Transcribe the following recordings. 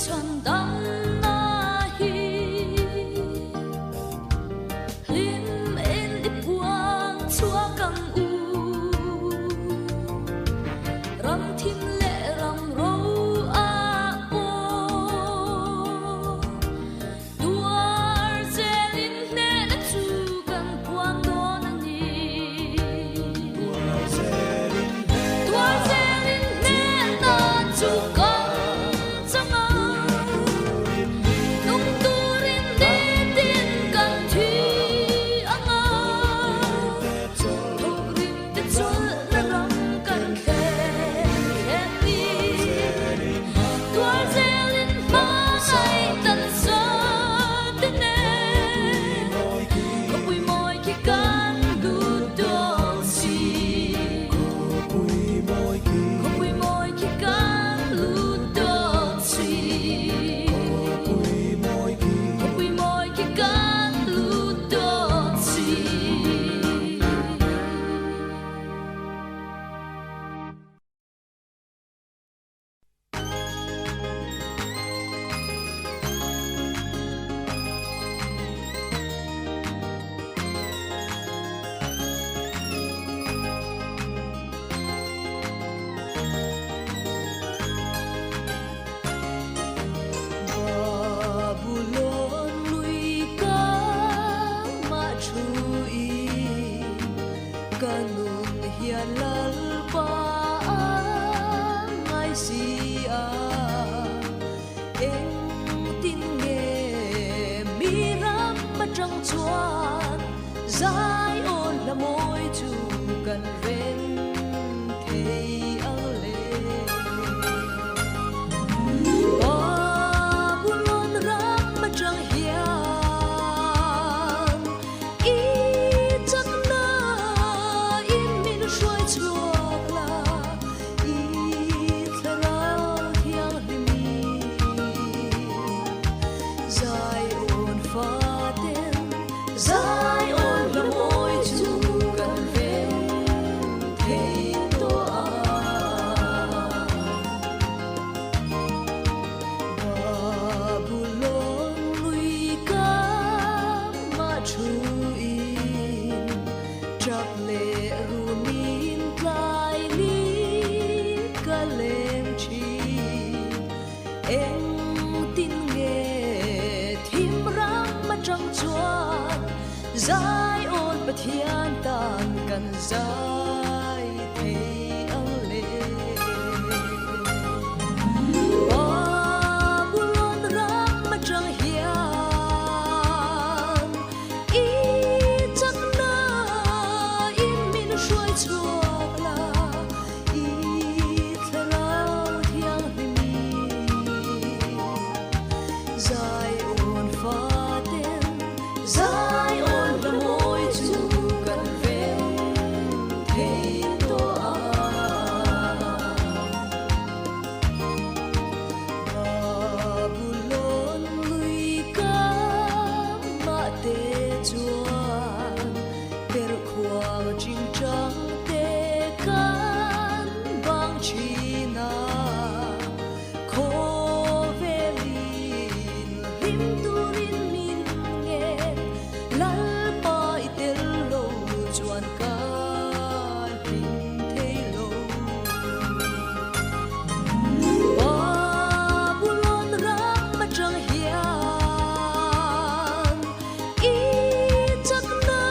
Chhandamna hi hlim in i puang chhuak ang u. Ram thim leh ram ro ah pawh tuar zelin hnehna chu kan puang dawn a ni. Tuar zelin hnehna chu kan chang a, nung turin nitin kan thi ang a, thawkrim te chawlhna ram kan thlen thlen ni. Tuar zelin hmangaih tan zate nen khawpui mawi khi kan lut dawn si. Khawpui mawi khi kan lut dawn si. Khawpui mawi khi kan lut dawn si. Babulon lui ka mah thu in ka nun hian Lalpa a ngai si a, engtin nge mi ram atang chuan Zion hla mawi chu kan reng thei ang le. Babulon ram atang hian i chakna in min hruai chhuak la, i thlarau thianghlim Zion faten Zion hla mawi chu kan rem thei tawh a. Babulon lui ka mah thu in tap leh rumin tlai ni ka leng thin. Engtin nge thim ram atang chuan Zion Pathian tan kan zai thei ang le. Babulon ram atang hian i chakna in min hruai chhuak la. I thlarau thianghlim Zion faten Zion hla mawi chu kan rem thei tawh a. Babulon lui ka mah te chuan perhkhuang chingchang te kan bang thin a, khawvelin hlim turin min ngen, Lalpa i tel lo chuan ka hlim thei lo. Babulon ram atang hian I chakna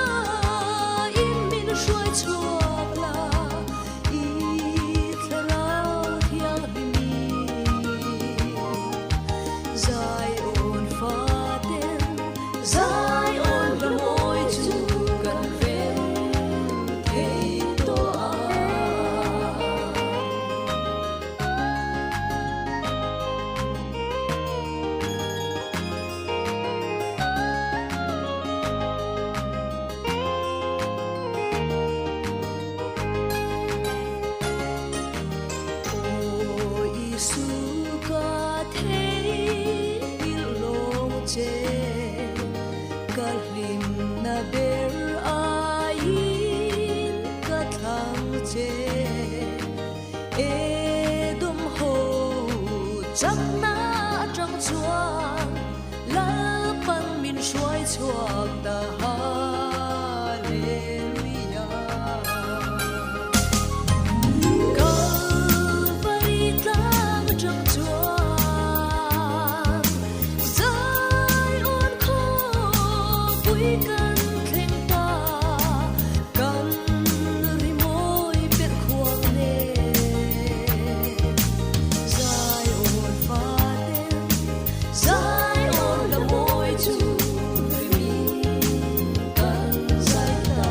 in min hruai chhuak la, i thlarau thianghlim Zion faten Zion hla mawi chu kan rem thei tawh a. Aw Isu ka theihngilh lawng che, ka hlimna ber aiin ka thlang che. Edom ho chakna atang. chuan Lalpan min hruai chhuak ta Hallelujah. Kalvari tlang atang chuan Zion khawpui kan thleng ta, kan rimawi per khuang nen. Zion faten, Zion la mawi chu rimi kan zai ta.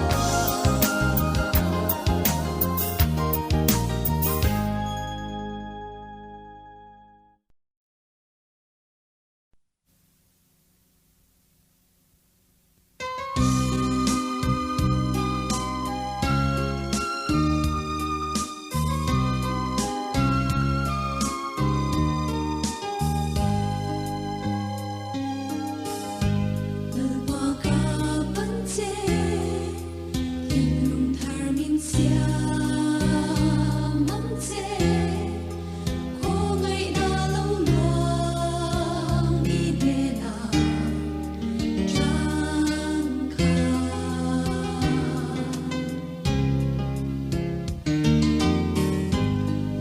Lalpa ka pan che, thinlung thar min siam ang che, khawngaihna lo luang i hnenah changkha.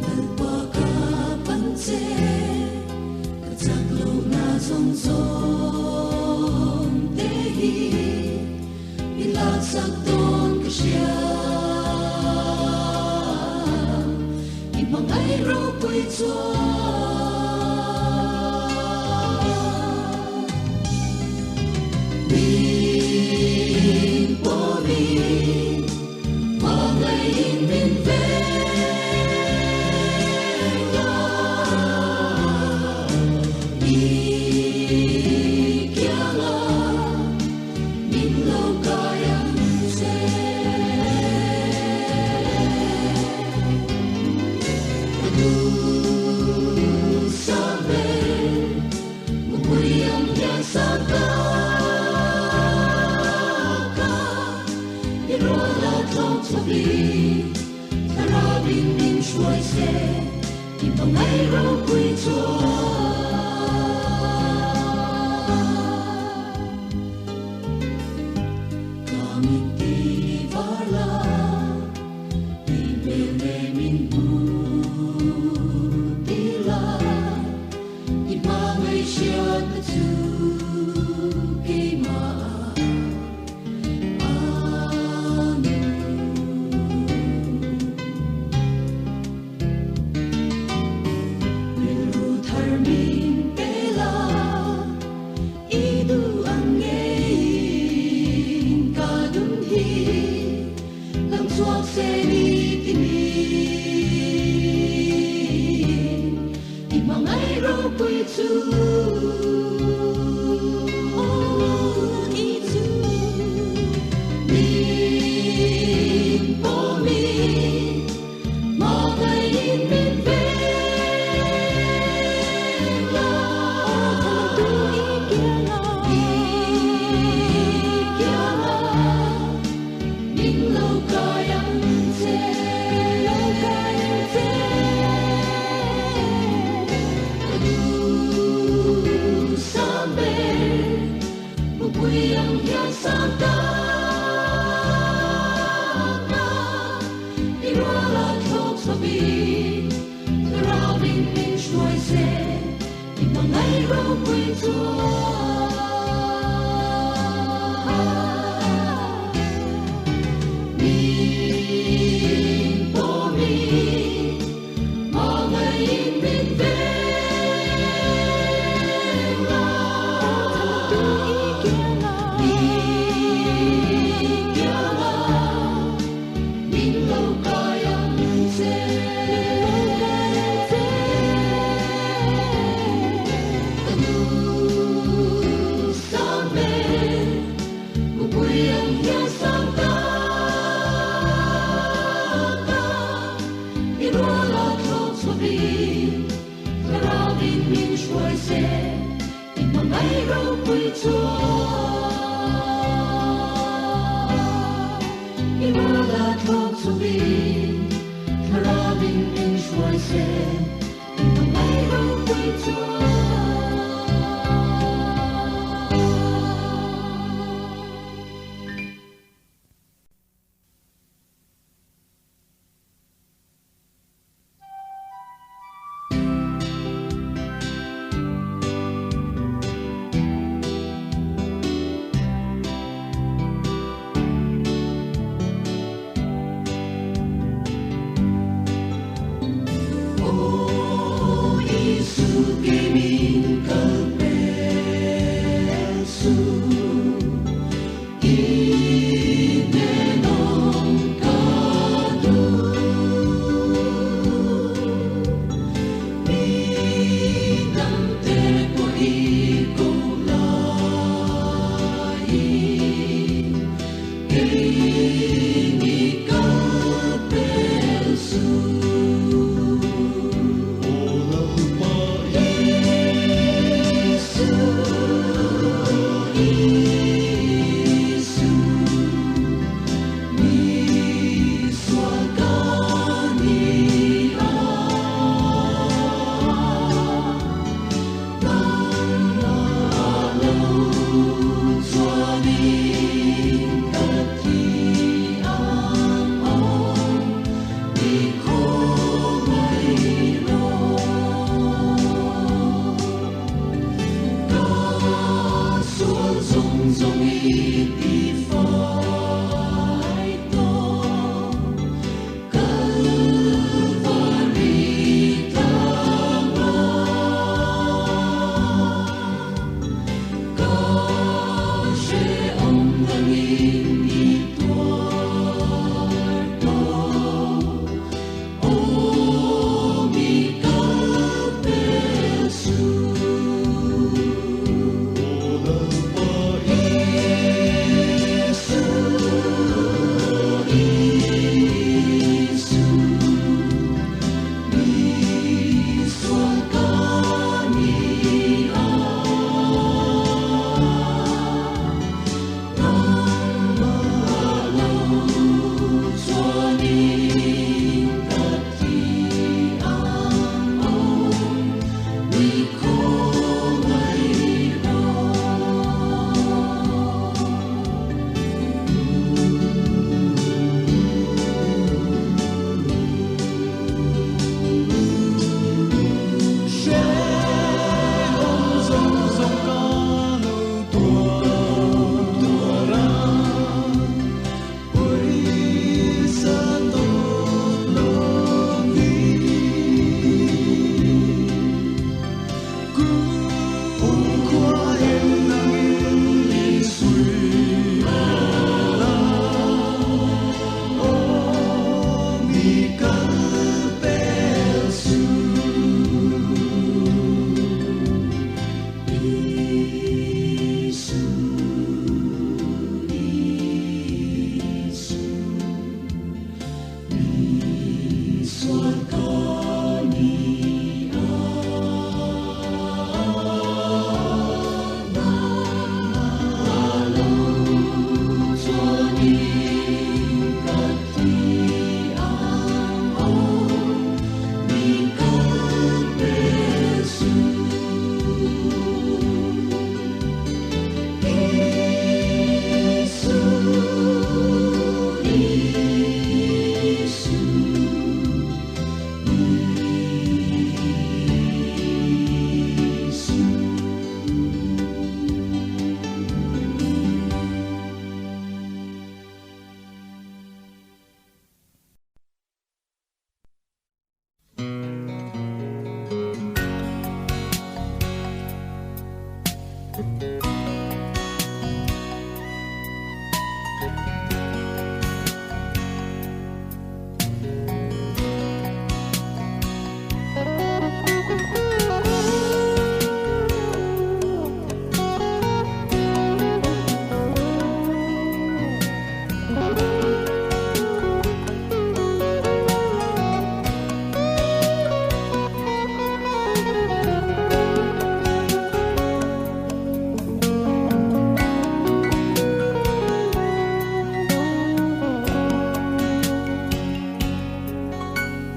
Lalpa ka pan che, ka chak lohna zawng zawng te hi min laksak dawn ka hria. I hmangaih ropui chuan min pawmin hmangaihin min veng a. I kianga min lo kai ang che. Ka duhsam ber mupui ang hian sang ta ka, i rual a tlawng chhuakin thlarauin min hruai se, i hmangaih ropui chuan. Ka mit ti var la, i hmel ne min hmu ti la, i hmangaih hriat na chu keimah a nung. Rilru thar min pe la, i duh ang ngeiin ka nun hi lang chhuak se ni ti min, i hmangaih ropui chu. Oh, i chu min pawmin hmangaihin min veng la. I kianga min lo kai ang che. Ka duhsam ber mupui ang hian sang ta ka, i rual a thlawk chhuakin thlarauin min hruai se, i hmangaih ropui chuan. Min pawmin hmangaihin min veng la. I kianga min lo kai ang che. Ka duhsam ber mupui ang hian sang ta ka, i rual a thlawk chhuakin thlarauin min hruai se, i hmangaih ropui chuan. I rual a thlawk chhuakin thlarauin min hruai se, i hmangaih ropui chuan.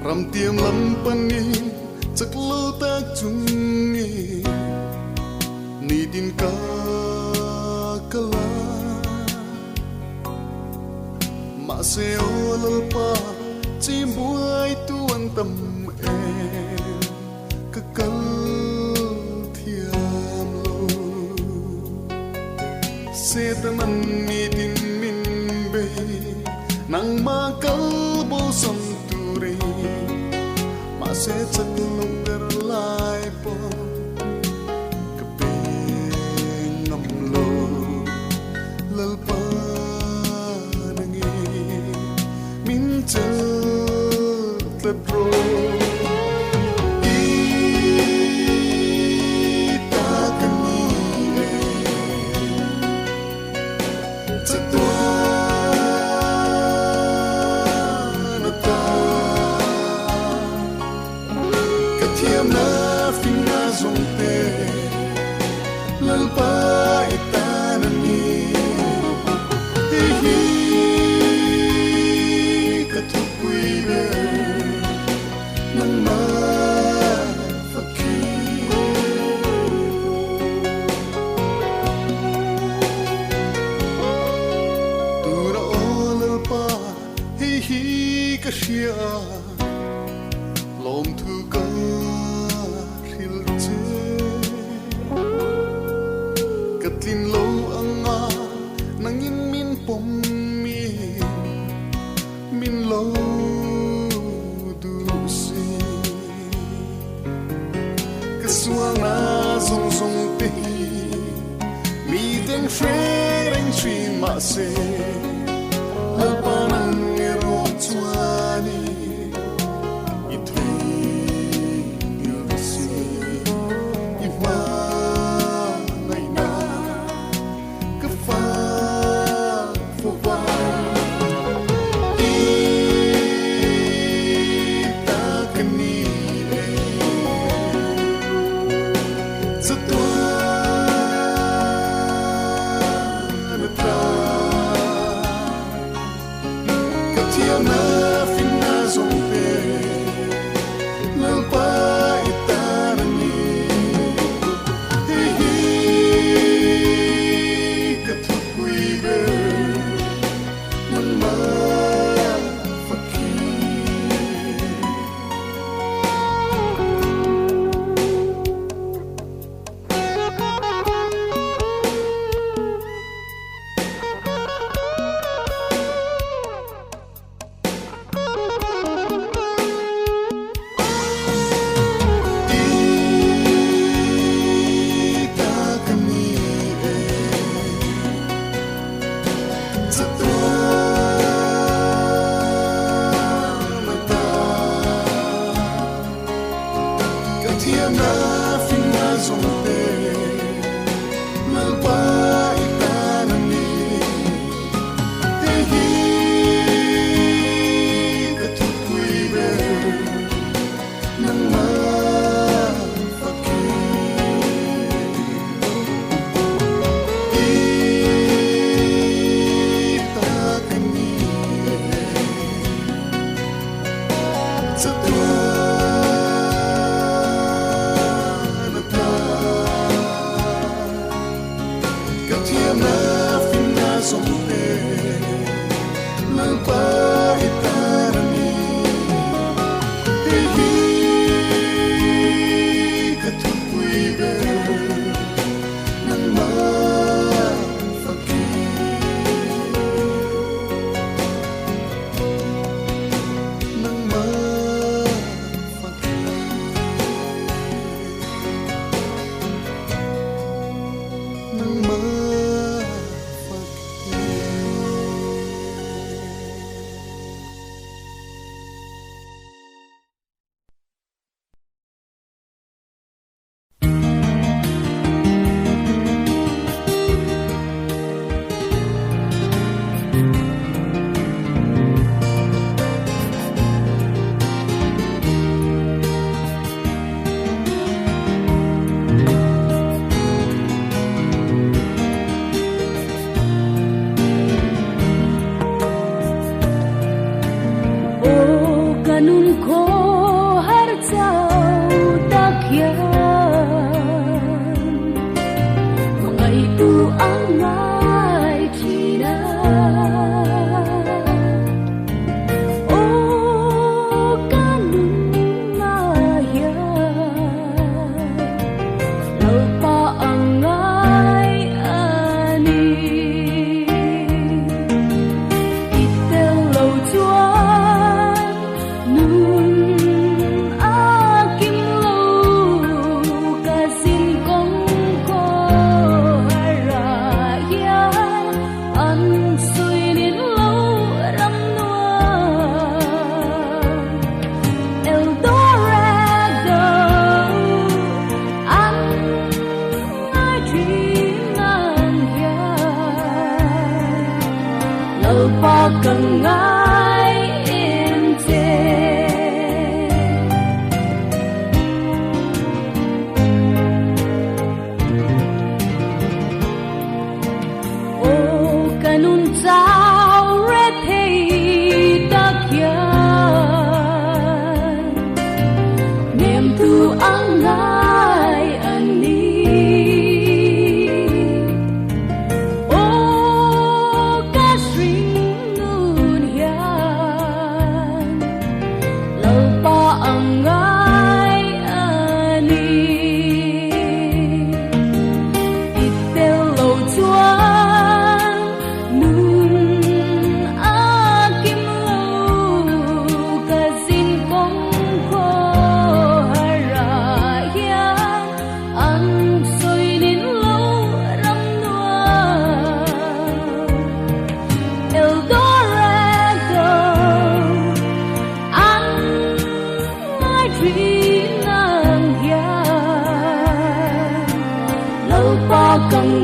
Ramtiam lam panin chak lo tak chungin nitin ka kala mahse aw Lalpa chimbuai tu an tam em ka kal thiam lo Setanan nitin min bei nangma kal bo sam turin mahse chak lo ber lai pawh Sualna zawng zawng te hi mi ten hre reng thin mahse Lalpa nang erawh chuanin i theihngilh si i hmangaihna ka fak fo va i ta ka ni e chatuan ata ka thiamna finna zawng te Lalpa i tan a ni. Hei hi ka thupui ber nangmah fakhi.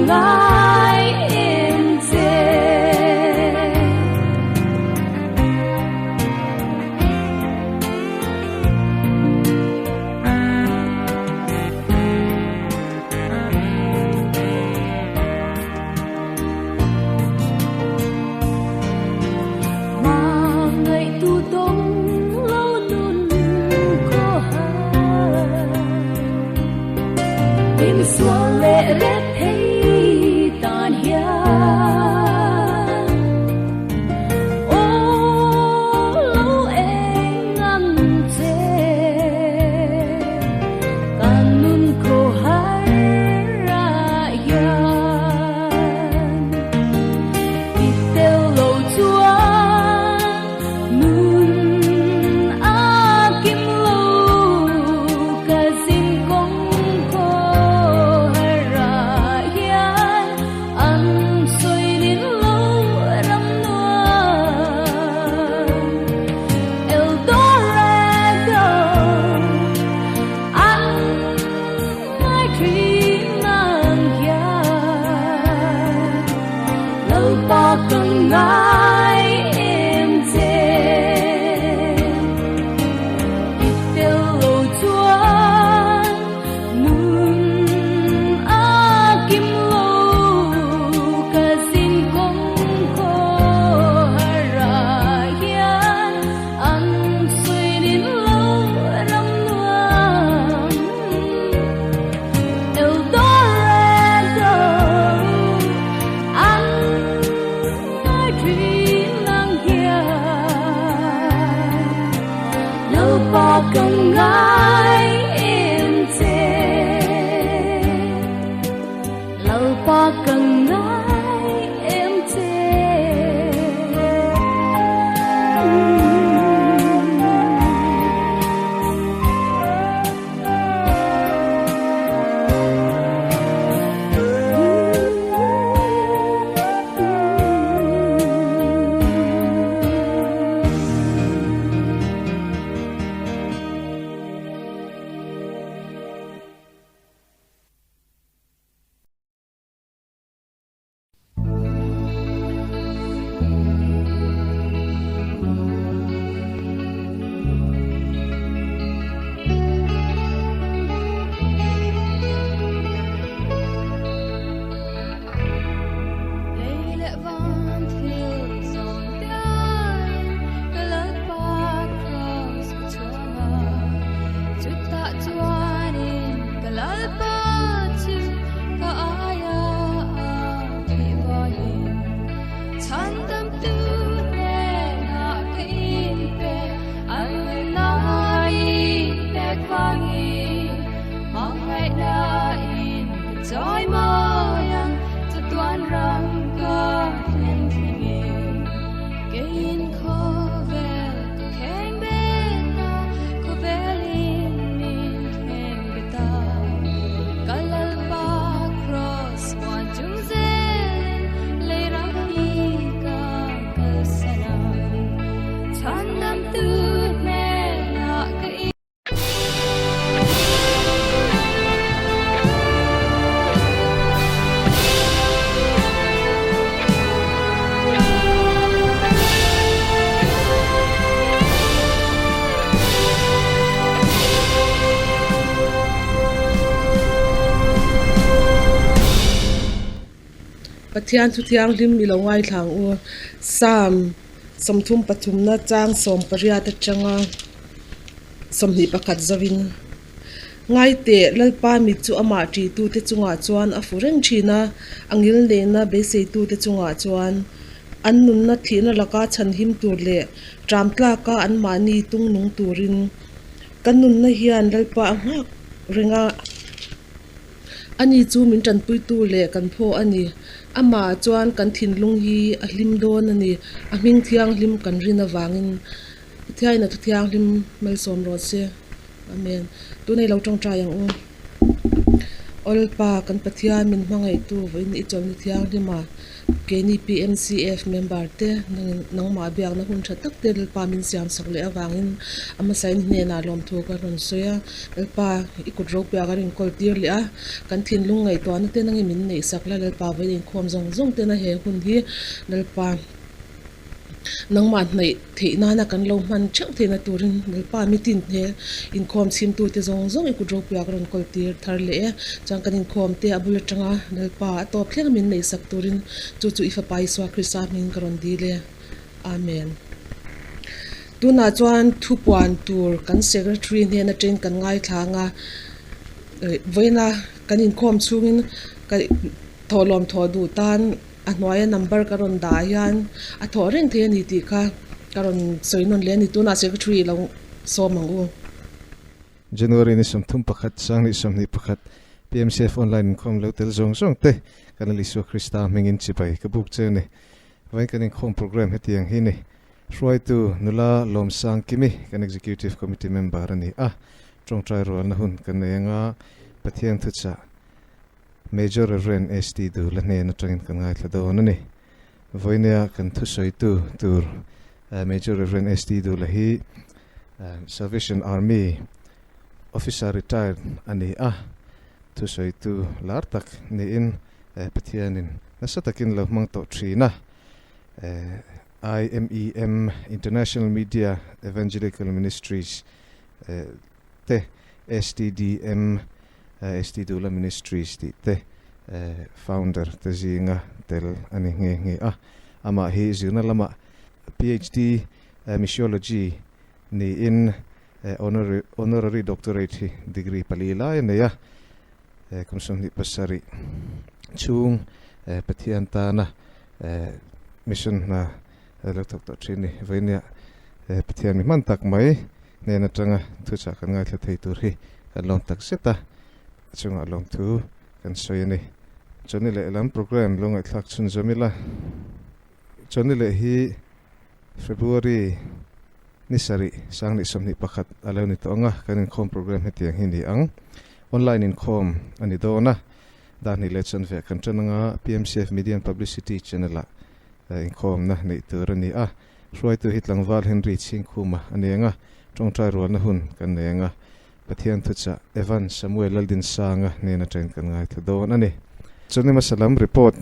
ngai em che. Hmangaihtu dawng lo nun khaw har, Min sual leh rep thei tan hian. Aw lo eng ang che, Kan nun khaw har ah hian. I tel lo chuan nun a kim lo, ka zin kawng khaw har ah hian an sawi nin lo ram nuam. El Dorado an ngai thin ang hian, Lalpa ka ngai em che. I tel lo chuan nun a kim lo, ka zin kawng khaw har ah hian an sawi nin lo ram nuam. El Dorado an ngai thin ang hian, Lalpa ka ngai em che. Lalpa ka ngai em che. Lei leh van thil zawng te aiin ka Lalpa Kraws ka chhuang a, chutah chuanin ka Lalpa chu ka aia a thih vangin chhandamtu hnenah ka inpe an nunna i pek vangin hmangaihna in ka chawi mawi ang chatuan ram ka thlen thlengin. Keiin khawvel ka kheng bet a, khawvelin min kheng bet a. Ka Lalpa Kraws muan chung zelin lei ram hi ka kalsan ang. Chhandamtu hnenah ka Pathian thu thianghlim i lo ngaithla ang u. Psalm 33 na chang 18 atanga 21 zauhin. Ngaiteh, Lalpa mit chu amah ṭihtute chungah chuan a fu reng ṭhin a, a ngil neihna beiseitute chungah chuan an nunna thihna laka chhanhim tur leh ṭam tlaka anmahni tung nung turin kan nunna hian Lalpa a nghak reng a. Ani chu min ṭanpuitu leh kan phaw a ni. Amah chuan kan thinlung hi a hlim dawn a ni, a hming thianghlim kan rin avangin. Pathiain a thu thianghlim malsawm rawh se. Amen. Tunei lo tawngtai ang u. Aw Lalpa, kan Pathian min hmangaihtu vawiin i chawlhni thianghlim a. Keini PMCF member te nangmah biakna hun tha tak te Lalpa min siam sak leh avangin a hmasain hnenah lawmthu ka rawn sawi a. Lalpa i kut ropuia kan inkawl tir leh a, kan thinlung ngaihtuahna te nangin min neih sak la Lalpa vawiin inkhawm zawng zawng tena he hun hi Lalpa Nangmah hnaih theih nana kan lo hman theuh theihna turin Lalpa mitin he inkhawm chhimtute zawng zawng i kut ropuia ka rawn kawl tir thar leh e. Chuan kan inkhawm te a bul atanga Lalpa a tawp thleng min neihsak turin chu chu i Fapa Isua Krista hmingin ka rawn dil e. Amen. Tunah chuan thupuan tur kan Secretary hnen atangin kan ngaithla ang a, vawiina kan inkhawm chhungin ka thawhlawm thawh duh tan, A hnuaia number ka rawn dah hian a thawh reng thei a ni tih kha ka rawn sawi nawn leh a ni. Tunah Secretary lo sawm ang u. January ni 31, 2021, PMCF Online inkhawm lo tel zawng zawng te kan Lal Isua Krista hmingin chibai ka buk che a ni. Vawiin kan inkhawm program hetiang hi ni. Hruaitu nula Lawmsang Kimi kan Executive Committee member a ni a, tawngtai rualna hun kan nei anga Pathian thuchah Major Rev. ST Dula hnen atangin kan ngaithla dawn a ni. Vawinia kan thusawitu tur Major Rev. ST Dula hi Salvation Army Officer retired a ni a, thusawitu lar tak niin Pathianin nasa takin lo hmang tawh thin a. IMEM, International Media Evangelical Ministries, te, STDM, ST Dula Ministries tih te founder te zinga tel a ni nghe nghe a. Amah hi zirna lamah PhD Missiology niin Honorary Doctorate hi degree pali lai a nei a. Kum 27 chhung Pathian tana mission hna lo thawk tawh thin ni. Vawinia Pathian mi hman tak mai hnen atanga thuchah kan ngaithla thei tur hi kan lawm tak zet a, a chungah lawmthu kan sawi a ni. Chawni leh lam program lo ngaihthlak chhunzawm ila, chawni leh hi February ni sarih 2021 a lo ni tawh ang a, kan inkhawm program hetiang hi ni ang. Online inkhawm a ni dawn a, dar hnih leh chanve kan tan anga PMCF Media and Publicity channel-ah Inkhawmna neih tur a ni a, hruaitu hi tlangval Henry Chhingkhuma a ni ang a, tawngtai rualna hun kan nei ang a, Pathian thuchah Evan Samuel Laldinsanga hnen atangin kan ngaithla dawn a ni. Chawhni hmasa lam report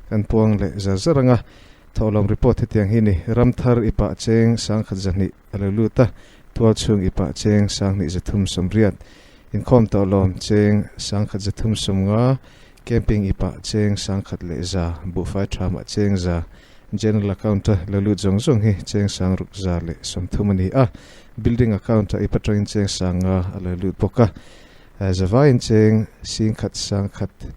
kan puang leh zar zar ang a, thawhlawm report hetiang hi ni, Ramthar i pah cheng 1200 a lo lut a, Tualchhung i pah cheng 2380, Inkhawm tawhlawm cheng 1350, Camping ipah cheng 1100, buhfai thamah cheng 100, General account-a lo lut zawng zawng hi cheng 6130 a ni a, Building account-a ip atangin cheng 50 a lo lut bawk a, zavaiin cheng 1130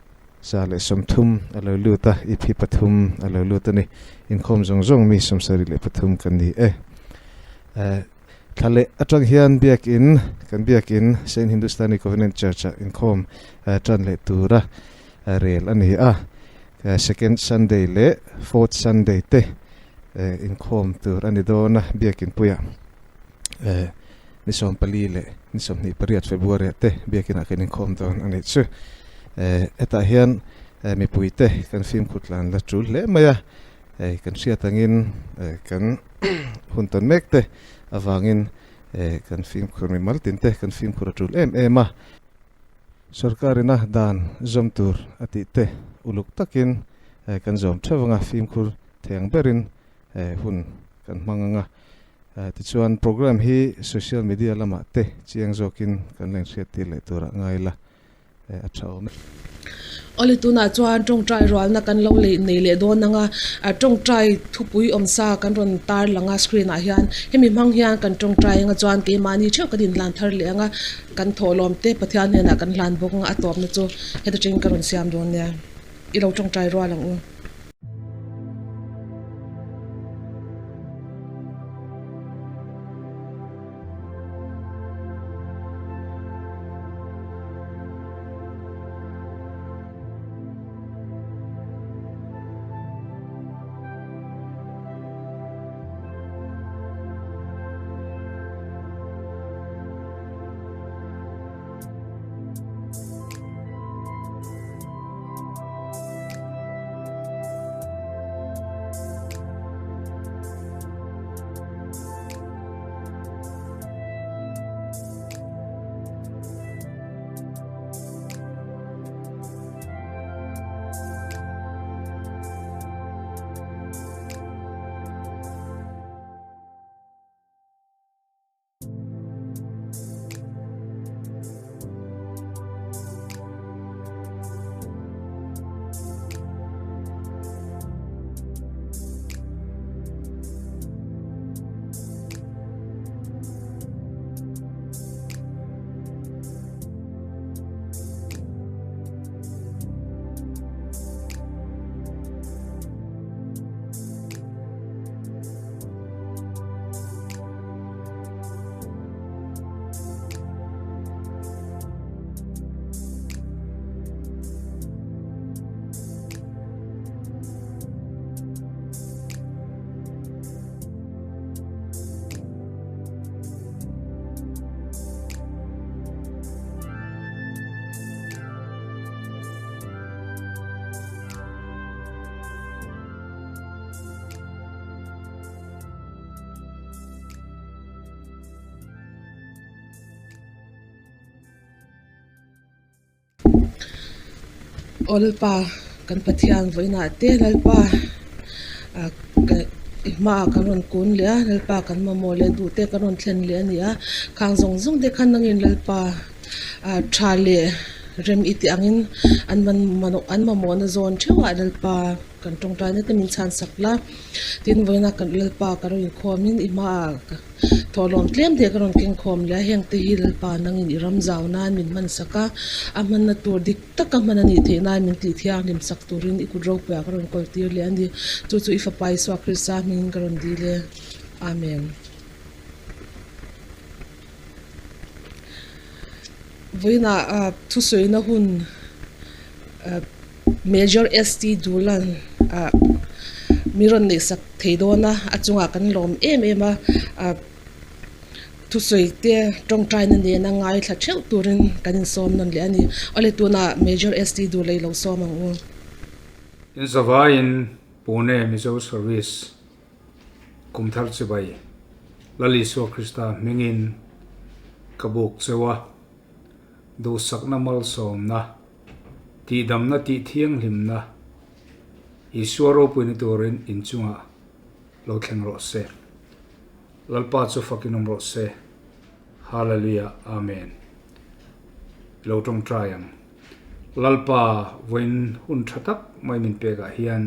a lo lut a, ip hi pathum a lo lut a ni. Inkhawm zawng zawng mi 73 kan ni e. Thla leh atang hian biakin, kan biakin Saint Hindustani Covenant Church-ah inkhawm tan leh tura rel a ni a. Second Sunday leh Fourth Sunday te inkhawm tur a ni dawn a, biakin puiah ni 14 leh ni 28 February-ah te biakinah kan inkhawm dawn a nih chu. Hetah hian mipuite kan fimkhur tlan la tul hle mai a. Hei kan hriat angin kan hun tawn mek te avangin kan fimkhur mi mal tin te kan fimkhur a tul em em a. Sorkarina dan zawm tur a tih te uluk takin kan zawm theuh anga fimkhur thei ang berin hun kan hmang anga. Tichuan program hi social media lamah te chiang zawkin kan la inhriat tir leh turah ngai la. a tha awm e. Awle tunah chuan tawngtai rualna kan lo leh nei leh dawn ang a, tawngtai thupui awm sa kan rawn tar lang a screen ah hian hemi hmang hian kan tawngtai anga chuan keimahni theuh kan inhlan thar leh ang a, kan thawhlawm te Pathian hnenah kan hlan bawk ang a, a tawpna chu heta tangin ka rawn siam dawn nia, i lo tawngtai rual ang u. Aw Lalpa kan Pathian vawiinah te Lalpa i hmaah kan rawn kun leh a, Lalpa kan mamawh leh duh te kan rawn thlen leh a ni a, khang zawng zawng te khan nangin Lalpa tha leh rem i tih angin an an mamawhna zawn theuhah Lalpa kan tawngtaina te min chhan sak la, tin vawiina kan Lalpa ka rawn inkhawmin i hmaah Thawhlawm tlem te ka rawn keng khawm leh a, heng te hi Lalpa nangin i ram zau nan min hman sak a, a hmanna tur dik taka hman a nih theih nan min tih thianghlim sak turin i kut ropuiah ka rawn kawl tir leh a ni. Chu chu i Fapa Isua Krista hmingin ka rawn dil e. Amen. Vawiinah thusawina hun Major ST Dulan ah mi rawn neih sak thei dawn a, a chungah kan lawm em em a, ah thusawi te tawngtaina nena ngaithla theuh turin kan insawm nawn leh a ni. Awle tunah Major ST Dula i lo sawm ang u. In zavaiin Pune Mizo Service Kumthar Chibai Lal Isua Krista hmingin ka buk cheu a, duhsakna malsawmna Tihdamna tih thianghlimna Isua ropuina turin inchungah lo thleng rawh se. Lalpa chu fakin awm rawh se. Hallelujah Amen. I lo tawngtai ang. Lalpa vawiin hun tha tak mai min pekah hian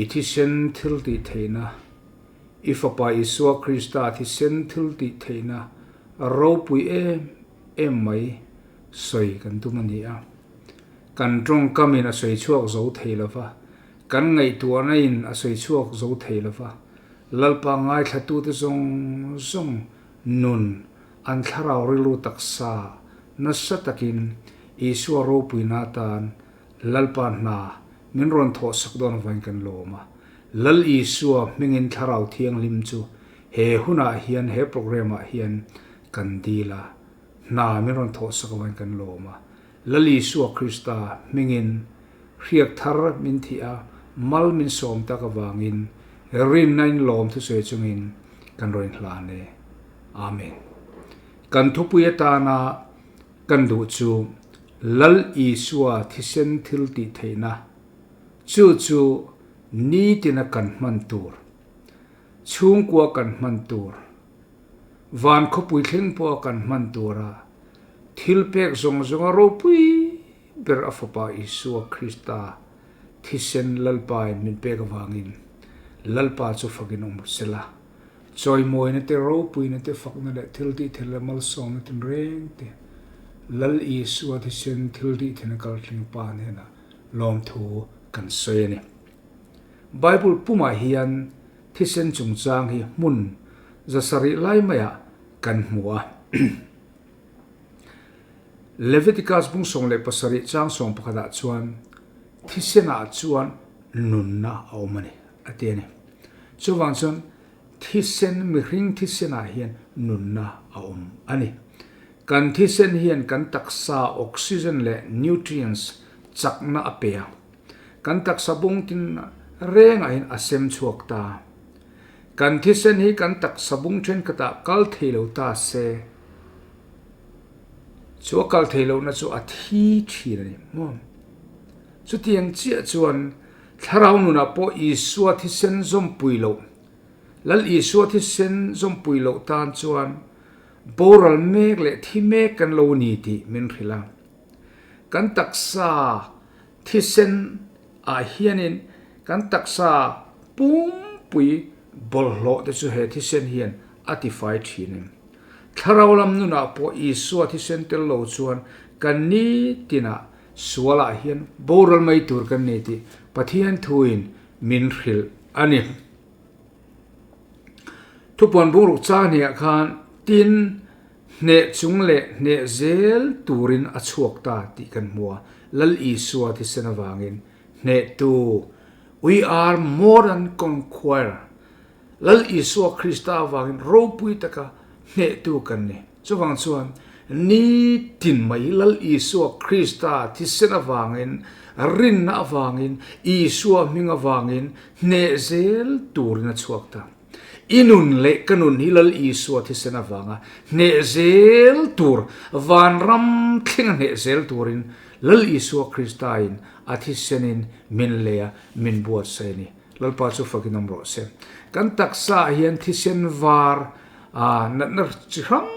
i thisen thil tih theihna, i Fapa Isua Krista thisen thil tih theihna ropui em em mai sawi kan tum a ni a. Kan tawngkamin a sawi chhuak zo thei lo va, kan ngaihtuahna in a sawi chhuak zo thei lo va, Lalpa ngaithlatute zawng zawng nun an thlarau rilru taksa nasa takin Isua ropuina atan Lalpa hna min rawn thawhsak dawn avangin kan lawm a. Lal Isua hmingin Thlarau Thianghlim chu he hunah hian he programme ah hian kan dil a. Hna min rawn thawh sak avangin kan lawm a. Lal Isua Krista hmingin hriak thar min thih a, mal min sawm tak avangin rinna in lawm thusawi chungin kan rawn inhlan e. Amen. Kan thupui atana kan duh chu Lal Isua thisen thil tih theihna, chu chu nitina kan hman tur, chhungkua kan hman tur, Van khawpui thleng pawha kan hman tura thil pek zawng zawnga ropui ber a Fapa Isua Krista thisen Lalpain min pek avangin Lalpa chu fakin awm sela. Chawimawina te, ropuina te, fakna leh thiltihthel leh malsawmna tinreng te Lal Isua thisen thiltihthena kaltling Pa hnenah lawmthu kan sawi a ni. Bible pumah hian Thisen chungchang hi hmun zasarih lai maiah kan hmu a. Leviticus bung 17 chang 11 ah chuan thisenah chuan nunna a awm a ni a ti a ni. Chuvang chuan thisen mihring thisenah hian nunna a awm a ni. Kan thisen hian kan taksa oxygen leh nutrients chakna a pe a. Kan taksa bung tin rengah hian a sem chhuak ta. Kan thisen hi kan taksa bung thenkhatah kal thei lo ta se, chu a kal thei lohna chu a thi thin a ni maw? Chutiang chiah chuan thlarau nunah pawh Isua thisen zawmpui loh, Lal Isua thisen zawmpui loh tan chuan boral mek leh thi mek kan lo ni tih min hrilh a. Kan taksa Thisen ah hianin kan taksa pumpui bawlhhlawh te chu he thisen hian a tifai thin em? Thlarau lam nunah pawh Isua thisen tel lo chuan kan nitinah sual ah hian boral mai tur kan ni tih Pathian thuin min hrilh a ni. Thupuan bungruk chang hniah khan tin Hneh chung leh hneh zel turin a chhuak ta tih kan hmu a, Lal Isua thisen avangin hnehtu, We are more than conqueror, Lal Isua Krista avangin ropui taka hnehtu kan ni. Chuvang chuan nitin mai Lal Isua Krista thisen avangin, rinna avangin, Isua hming avangin hneh zel turin a chhuak ta. I nun leh ka nun hi Lal Isua thisen avanga hneh zel tur, vanram thlenga hneh zel turin Lal Isua Krista in a thisenin min lei a, min buatsaih a ni. Lalpa chu fakin awm rawh se. Kan taksa ah hian thisen var a natna chi hrang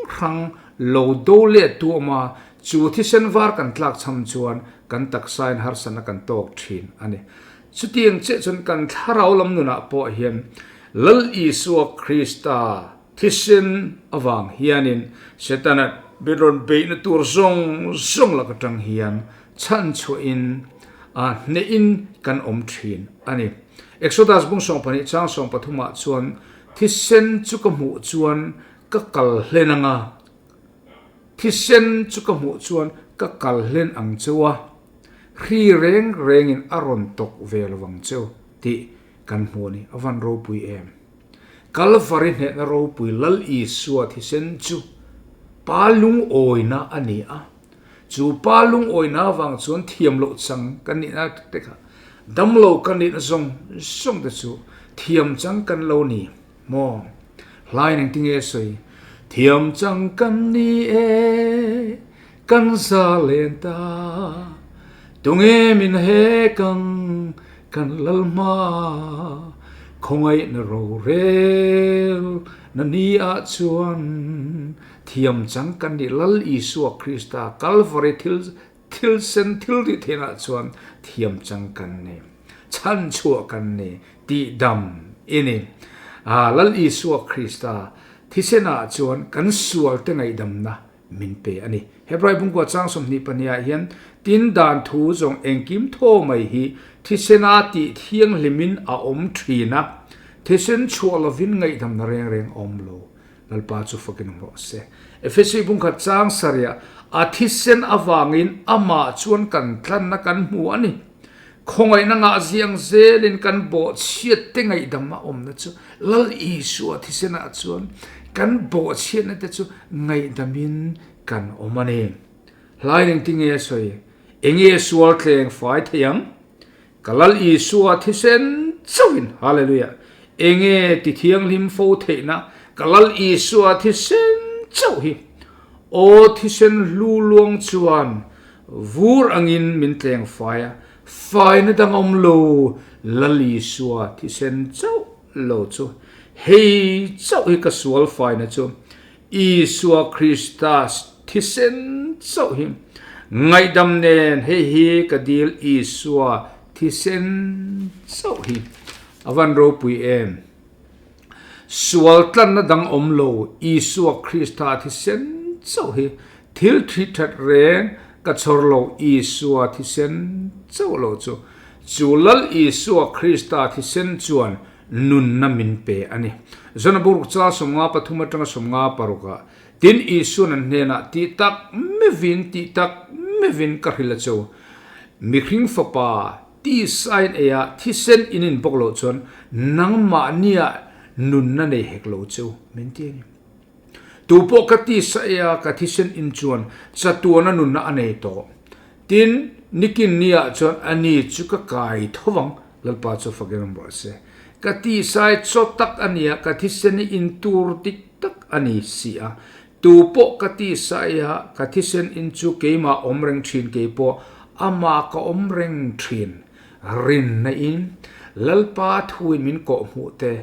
hrang lo do let tu awm a, chu thisen var kan tlak cham chuan kan taksa in harsatna kan tawk thin a ni. Chutiang chiah chuan kan thlarau lam nunah pawh hian Lal Isua Krista thisen avang hianin Setana rawn beihna tur zawng zawng lak atang hian chhanchhuahin a hnehin kan awm thin a ni. Exodus bung 12 chang 13 ah chuan thisen chu ka hmuh chuan ka kal hlen anga, Thisen chu ka hmuh chuan ka kal hlen ang cheu a, hri reng rengin a rawn tawk ve lo ang cheu tih kan hmu a ni. A van ropui em! Kalvari hnehna ropui Lal Isua thisen chu pa lungawina a ni a, chu pa lungawina avang chuan thiam loh chang kan nihna te kha damlo kan nihna zawng zawng te chu thiam chang kan lo ni. Maw? Hlain engtinge a sawi? Thiam chang kan ni e, kan za len ta, Tunge min he kang kan lal hma, Khawngaihna rorel na ni ah chuan, Thiam chang kan ni Lal Isua Krista Kalvari thil thil sen thil rih theihna ah chuan thiam chang kan ni, chhan chhuah kan ni tih dam i ni. A Lal Isua Krista thisen ah chuan kan sual te ngaihdamna min pe a ni. Hebrai bungkua chang 22 ah hian tin dan thu zawng engkim thaw mai hi thisen ah tih thianghlimin a awm thin a, thisen chhuah lovin ngaihdamna reng reng a awm lo. Lalpa chu fakin awm rawh se. Efesi bungkhat chang sarih a thisen avangin amah chuan kan tlanna kan hmu a ni. Khawngaihna ngah ziang zelin kan bawhchhiat te ngaihdam a awmna chu Lal Isua thisenah chuan kan bawhchhiatna te chu ngaihdamin kan awm a ni. Hlai engtinge a sawi? Enge sual tleng fai thei ang? Ka Lal Isua thisen chauhin, Hallelujah, enge ti thianghlim fo theihna ka Lal Isua thisen chauh hi, aw thisen hlu luang chuan vur angin min tleng fai a, faina dang awm lo, Lal Isua thisen chauh lo chu, hei chauh hi ka sual faina chu, Isua Krista thisen chauh hi ngaihdam nen hei hi ka dil Isua thisen chauh hi a van ropui em. Sual tlanna dang awm lo Isua Krista thisen chauh hi thil thi that reng ka chhawr lo Isua thisen chauh lo chu chu Lal Isua Krista thisen chuan nunna min pe a ni. Zanaburg chal 53 atanga 56 ah, Tin Isuan an hnenah tih tak mevin tih tak mevin ka hrilh a chu. Mihring fapa tisain eia thisen in in bawk loh chuan nangmahnia nunna nei hek lo chu min ti a ni. Tu pawh ka tisa eia ka thisen in chuan chatuana nunna a nei tawh. Tin, nikin niah chuan ani chu ka kai tho vang, Lalpa chu fakin awm rawh se. Ka tisai chaw tak a nia, ka thisen hi in tur dik tak a ni si a. Tu pawh ka tisai a, ka thisen in chu keimah awm reng thin kei pawh amah ka awm reng thin. Rinna in Lalpa thuin min kawh hmuh te,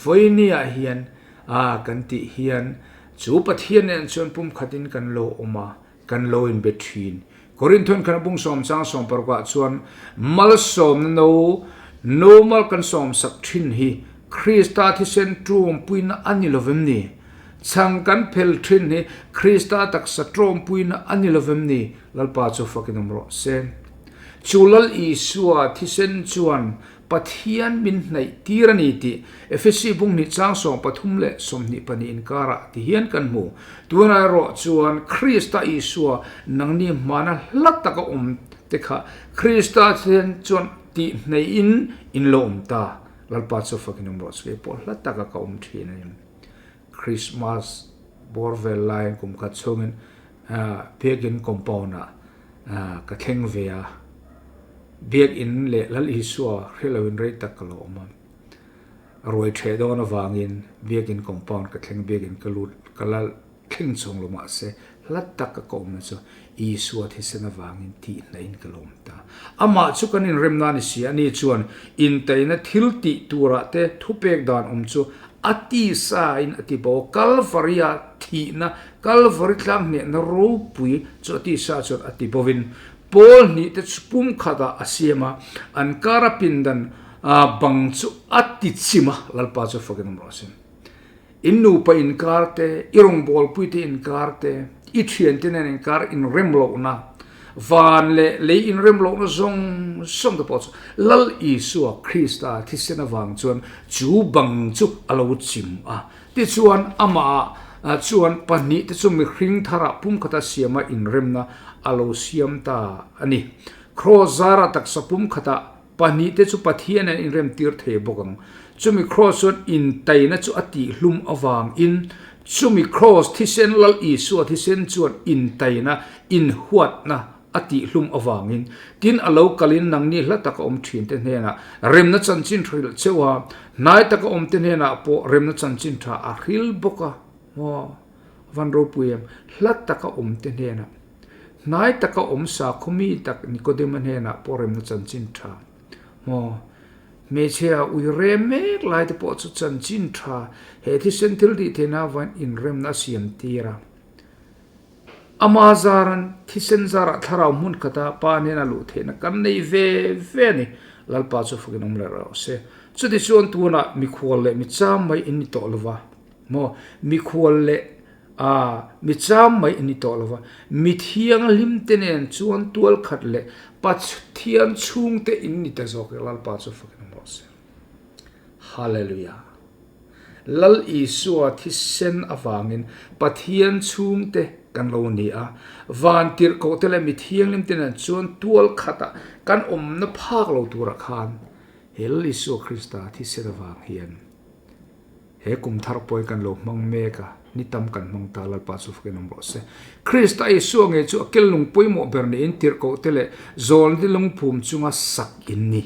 vawinia hian a kan tih hian chu Pathian nen chuan pumkhatin kan lo awm a, Kan lo inbe thin. Korinthian khan a bung sawm chang sawm parukah chuan malsawmna no no mal kan sawmsak thin hi Krista thisen tawmpuina a ni lovem ni? Chhang kan phel thin hi Krista taksa tawmpuina a ni lovem ni? Lalpa chu fakin awm rawh se. Chu Lal Isua thisen chuan Pathian min hnaih tir a ni tih Efesi bung hnih chang 33 leh 24 inkarah ti hian kan hmu. Tunah erawh chuan Krista Isua nangni hmana hla taka awm te kha Krista hian chuan tih hnaihin in lo awm ta. Lalpa chu fakin awm rawh se kei pawh hla taka ka awm thin a ni. Christmas bawr vel laiin kum khat chhungin Biakin compound ah ka thleng ve a, Biakin leh Lal Isua hre loin rei tak ka lo awm a. Ruai ṭheh dawn avangin biakin compound ka thleng biakin ka lut ka la thleng chhung lo mahse hla taka ka awmna chu Isua thisen avangin tihnain ka lawm ta. Amah chu kan inremna a ni si a, ani chuan intaina thil tih turah te thupek dan awm chu a tisain a ti bo a, Kalvari-a thihna, Kalvari tlang hnehna ropui chu a tisa chuan a ti bovin Pawl hnih te chu pumkhatah a siam a, an kara pindan bang chu a ti chim a, Lalpa chu fakin awm rawh se. In nupa inkar te, i rawngbawlpui te inkar te, i thiante nen inkar inrem lohna, van leh lei inrem lohna zawng zawng te pawh chu Lal Isua Krista thisen avang chuan chu bang chu a lo chim a. Tichuan, amah chuan pahnihte chu mihring tharah pumkhata siama inremna a lo siam ta a ni. Kraws zara taksa pumkhatah pahnihte chu Pathian an inremtir thei bawk ang. Chumi kraws chuan intaina chu a tihhlum avangin chumi kraws thisen Lal Isua thisen chuan intaina, inhuatna a tihhlum avangin tin a lo kalin nangni hla taka awm thinte hnenah remna chanchin hrilh cheu a, hnai taka awmte hnenah pawh remna chanchin tha a hril bawk a. Maw? Van ropui em? Hla taka awmte hnenah, hnai taka awm sakhaw mi tak Nikodema hnenah pawh remna chanchin tha. Maw? Hmeichhia ui rem mek laite pawh chu chanchin tha he thisen thil tih theihna avain inremna a siam tir a. Ama zaran thisen zarah thlarau hmun khata Pa hnena luh theihna kan nei ve ve a ni. Lalpa chu fakin awm leh rawh se. Chutichuan tunah mikhual leh micham mai in ni tawh lova maw? Mikhual leh a micham mai in ni tawh lova, mi thianghlim te nen chuan tual khat leh Pathian chhungte in ni ta zawk e. Lalpa chu fakin awm rawh se. Hallelujah. Lal Isua thisen avangin Pathian chhungte kan lo ni a, van tirhkohte leh mi thianghlimte nen chuan tual khatah kan awmna phak lo turah khan he Lal Isua Krista thisen avang hian he kum thar pawi kan lo hmang mek a, ni tam kan hmang ta Lalpa chu fakin awm rawh se. Krista Isua ngei chu a kel lung pawimawh ber niin tirhkohte leh zawlni lungphum chunga sak in ni.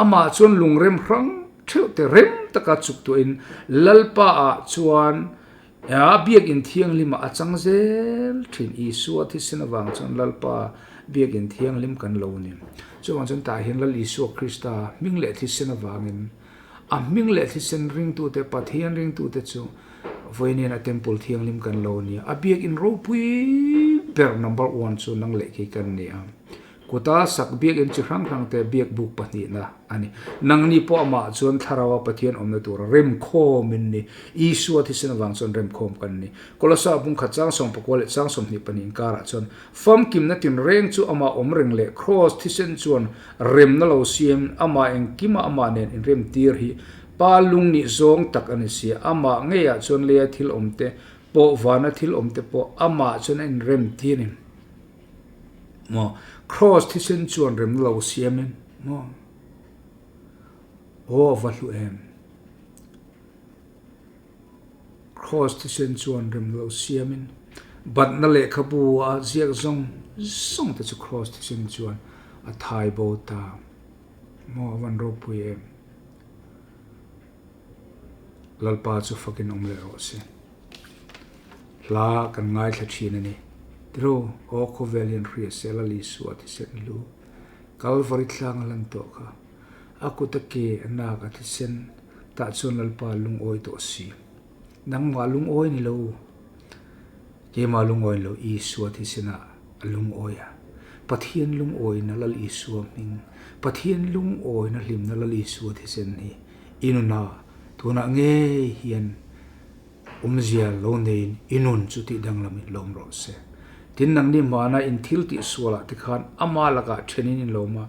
Amah chuan lungrem hrang theuh te rem taka chuk tuahin Lalpa ah chuan a biakinn thianghlimah a chang zel thin. Isua thisen avang chuan Lalpa biakinn thianghlim kan lo ni. Chuvang chuan tah hian Lal Isua Krista hming leh thisen avangin a hming leh thisen ringtute, Pathian ringtute chu vawiin a temple thianghlim kan lo ni. A biakinn ropui ber number one chu nang leh khi kan ni a. Kuta sak biakinn chi hrang hrang te biak buk pahnihna a ni. Nangni pawh amah chuan Thlaraua Pathian awmna tura remkhawm in ni. Isua thisen avang chuan remkhawm kan ni. Kolosa bung khat chang sawmpakua leh chang 22 inkarah chuan famkimna tinreng chu amah awm reng leh Kraws thisen chuan remna lo siam amah engkima amah nen inremtir hi Pa lung nih zawng tak a ni si. Amah ngeiah chuan leia thil awmte pawh vana thil awmte pawh amah chuan a inremtir ni. Maw? Kraws thisen chuan rem lo siamin maw? Aw a va hlu em? Kraws thisen chuan rem lo siamin batna lehkhabu a ziak zawng zawng te chu kraws thisen chuan a thai bo ta. Maw a van ropui em? Lalpa chu fakin awm leh rawh se. Hla kan ngaithla thin a ni. Tiro, aw khawvel hian hria se Lal Isua thisen hlu Kalvari tlang a lan tawh kha. A kut a ke a nak a thisen tah chuan Lalpa lungawi tawh si. Nangmah lungawi ni lo. Keimah lungawi ni lo Isua thisenah a lungawi a. Pathian lungawina Lal Isua hming, Pathian lungawina hlimna Lal Isua thisen hi i nunah tunah ngei hian awmzia lo neiin i nun chu tih danglamin lawm rawh se. Tin, nangni hmana in thil tih sualah te khan ama lakah thenin in lawm a,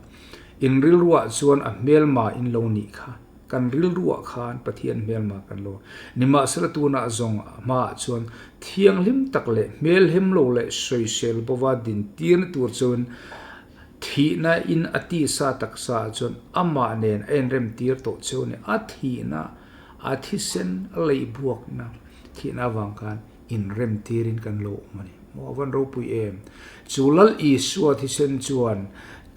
in rilruah chuan a hmelma in lo nih kha. Kan rilruah khan Pathian hmelma kan lo. Nimahsela tunah zawng hmaah chuan thianghlim tak leh hmelhem lo leh sawisel bova dintirna tur chuan thihna in a tisa taksa ah chuan amah nen a inremtir tawh cheu a ni. A thihna, a thisen, a leihbuakna thihna avang khan inremtirin kan lo awm a ni. Maw a van ropui em? Chu Lal Isua thisen chuan.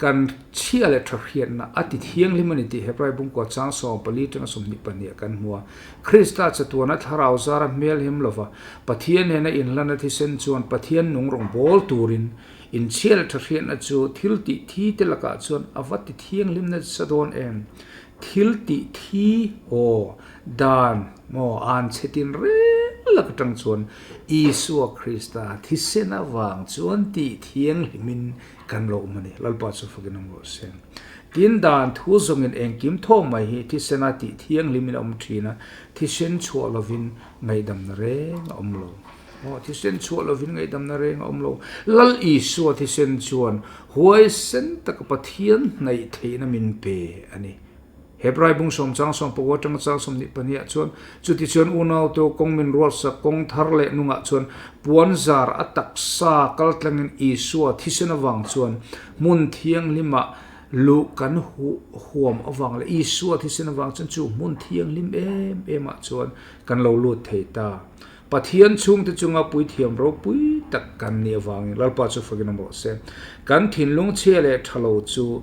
Kan chhia leh tha hriatna a ti thianghlim a ni tih Hebrai bungkua chang 14 tanga 22 ah kan hmu a. Krista chatuana thlarau zara hmel him lova Pathian nena inhlana thisen chuan Pathian nung rawn bawl turin in chhia leh tha hriatna chu thil tih thi te lakah chuan a va ti thianghlim nasa dawn em? Thil tih thi aw dan maw an chhe tin reng lak atang chuan Isua Krista thisen avang chuan tih thianghlimin Kan lo awm a ni, Lalpa chu fakin awm rawh se. Tin, dan thu zawngin engkim thaw mai hi thisena tih thianghlimin a awm thin a, thisen chhuah lovin ngaihdamna reng a awm lo. Aw, thisen chhuah lovin ngaihdamna reng a awm lo. Lal Isua thisen chuan huaisen taka Pathian hnaih theihna min pe a ni. Hebrai bung sawm chang sawm pakua atanga chang 22 ah chuan, Chutichuan unau te kawng min ruatsak kawng thar leh nungah chuan puan zar a taksa kal tlangin Isua thisen avang chuan hmun thianghlimah luh kan huam avang leh Isua thisen avang chuan chu hmun thianghlim em em ah chuan kan lo lut thei ta. Pathian chhungte chunga puithiam ropui tak kan nih avangin Lalpa chu fakin awm rawh se. Kan thinlung chhia leh tha lo chu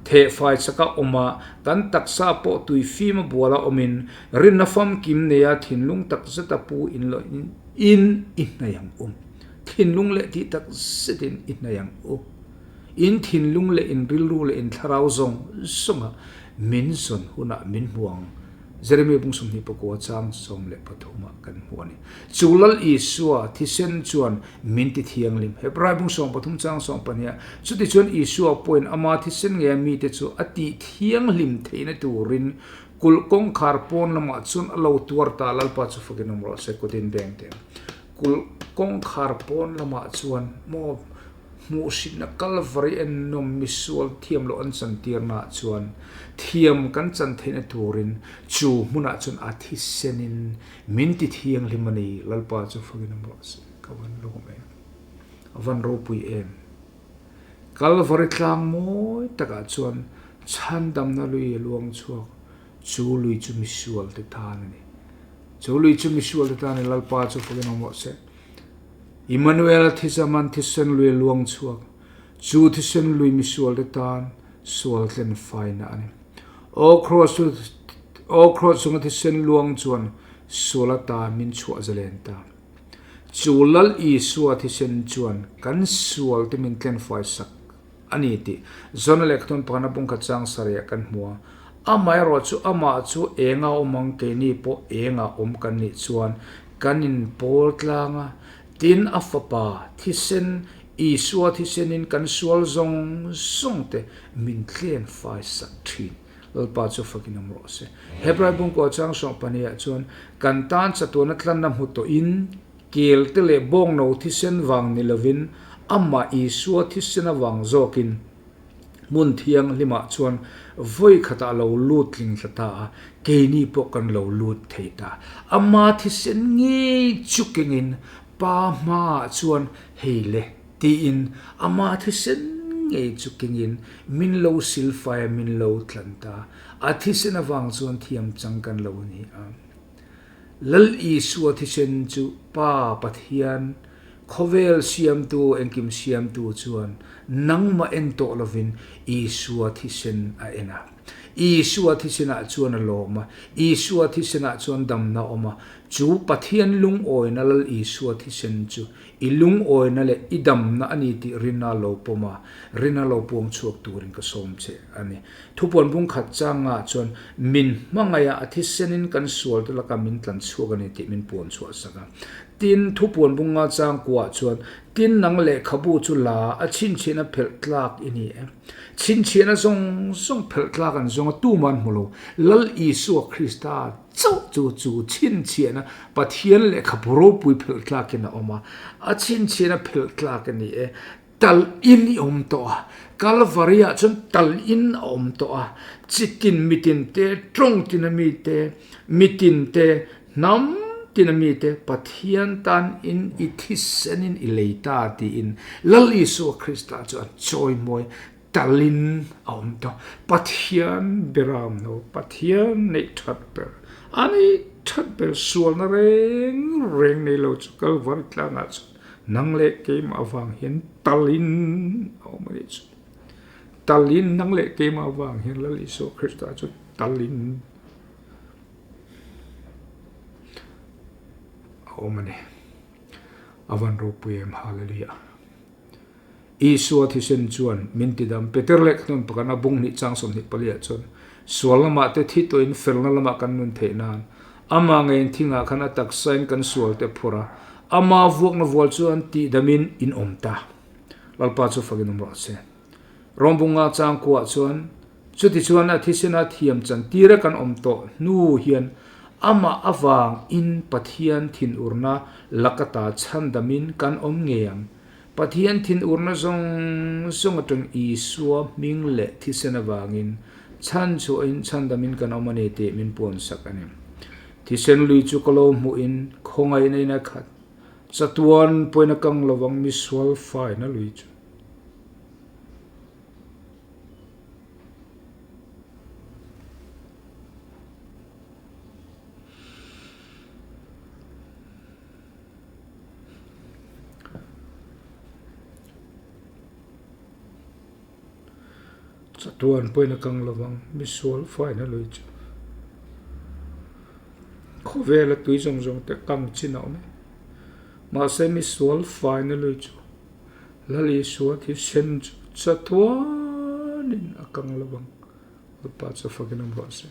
thehfai chaka awm a, kan taksa pawh tui fim a bual a awmin rinna famkim neia thinlung tak zeta pu in lo in i hnai ang u. Thinlung leh tih tak zetin i hnai ang u. In thinlung leh in rilru leh in thlarau zawng zawnga min zawn hunah min hmu ang. Jeremia bung 29 chang 13 ah kan hmu a ni. Chu Lal Isua thisen chuan min ti thianghlim. Hebrai bung 13 chang 12 ah, Chutichuan Isua pawhin ama thisen ngeia mite chu a tih thianghlim theihna turin kulh kawngkhar pawn lamah chuan a lo tuar ta, Lalpa chu fakin awm rawh se, kutin beng teh. Kulh kawngkhar pawn lamah chuan maw Hmuhhritna Kalvari en nawm misual thiam loh an chantirnaah chuan thiam kan chan theihna turin chu hmunah chuan a thisenin min ti thianghlim a ni. Lalpa chu fakin awm rawh se. Ka van lawm em. A van ropui em. Kalvari tlang mawi takah chuan chhandamna lui a luang chhuak. Chu lui chu misual te tan a ni. Chu lui chu misual te tan a ni. Lalpa chu fakin awm rawh se. Immanuel thisaman thisen lui a luang chhuak. Chu thisen lui misual te tan sual tlen faina a ni. Aw Kraws chu Aw Kraws chunga thisen luang chuan sual ata min chhuah zalen ta. Chu Lal Isua thisen chuan kan sual te min tlen fai sak a ni tih Jona lehkhathawn pakhatna pawngkhat chang sarih ah kan hmu a. Amaherawh chu amah chu enga awm ang keini pawh enga awm kan nih chuan Kan inpawl tlang a, tin a Fapa thisen, Isua thisenin kan sual zawng zawng te min tlen fai sak thin. Lalpa chu fakin awm rawh se. Hebrai bungkua chang sawng pahnih ah chuan kan tan chatuana tlanna hmu tawhin kel te leh bawngno thisen vang ni lovin amah Isua thisen avang zawkin Hmun thianghlimah chuan vawi khatah lo lut tling tla ta a, keini pawh kan lo lut thei ta. Ama thisen ngei chu kengin Pa hmaah chuan hei le tiin ama thisen ngei chu kengin min lo silfai a, min lo tlan ta. A thisen avang chuan thiam chang kan lo ni a. Lal Isua thisen chu Pa Pathian Khawvel siamtu, engkim siamtu chuan nangmah en tawh lovin Isua thisen a en a. Isua thisenah chuan a lawm a, Isua thisenah chuan damna a awm a. Chu Pathian lungawina Lal Isua thisen chu i lungawina leh i damna a ni tih rinna lo pawm a, rinna lo puang chhuak turin ka sawm che a ni. Thupuan bung khat changah chuan min hmangaih a, a thisenin kan sualte laka min tlan chhuak a ni tih min puan chhuah sak a. Tin, thupuan bunga changkuah chuan, Tin, nang lehkhabu chu la a chhinchhiahna phelh tlak i ni e. Chhinchhiahna zawng zawng phelh tlak an zawng a, tumah an hmu lo. Lal Isua Krista chauh chu chu chhinchhiahna Pathian lehkhabu ropui phelh tlakin a awm a, a chhinchhiahna phelh tlak i ni e. Tal in i awm tawh a, Kalvari ah chuan tal in a awm tawh a, chitin mitin te, tawng tina mi te, mitin te, hnam tina mi te Pathian tan in i thisen in i lei ta tiin Lal Isua Krista chu a chawimawi tal in a awm tawh. Pathian beram no, Pathian neih that ber, a neih that ber sualna reng reng nei lo chu Kalvari tlangah chuan Nang leh keimah avang hian talin a awm a nih chu. Talin nang leh keimah vang hian Lal Isua Krista chu talin a awm a ni. A van ropui em Hallelujah. Isua thisen chuan min tidam. Peter leh Khathun pakhat a bung hnih chang 24 ah chuan sual lamah te thi tawhin felna lamah kan nun theih nan ama ngeiin thingah khan a taksain kan sual te phur a, ama vuakna vual chuan tihdamin in awm ta. Lalpa chu fakin awm rawh se. Rawngbunga changkuah chuan chuti chuan a thisena thiam chantira kan awm tawh hnu hian amah avang in Pathian thinurna lakata chhandamin kan awm ngei ang. Pathian thinurna zawng zawng atang Isua hming leh thisen avangin chhanchhuahin chhandamin kan awm a ni tih min puansak a ni. Thisen lui chu ka lo hmuhin khawngaihna in a khat. Chatuan pawhin a kang lovang misual faina lui chu. Chatuan pawhin a kang lovang misual faina lui chu. Khawvela tui zawng zawng te kang chin a awm e. Mahse misual faina lui chu Lal Isua thisen chu chatuanin a kang lovang. Lalpa chu fakin awm rawh se.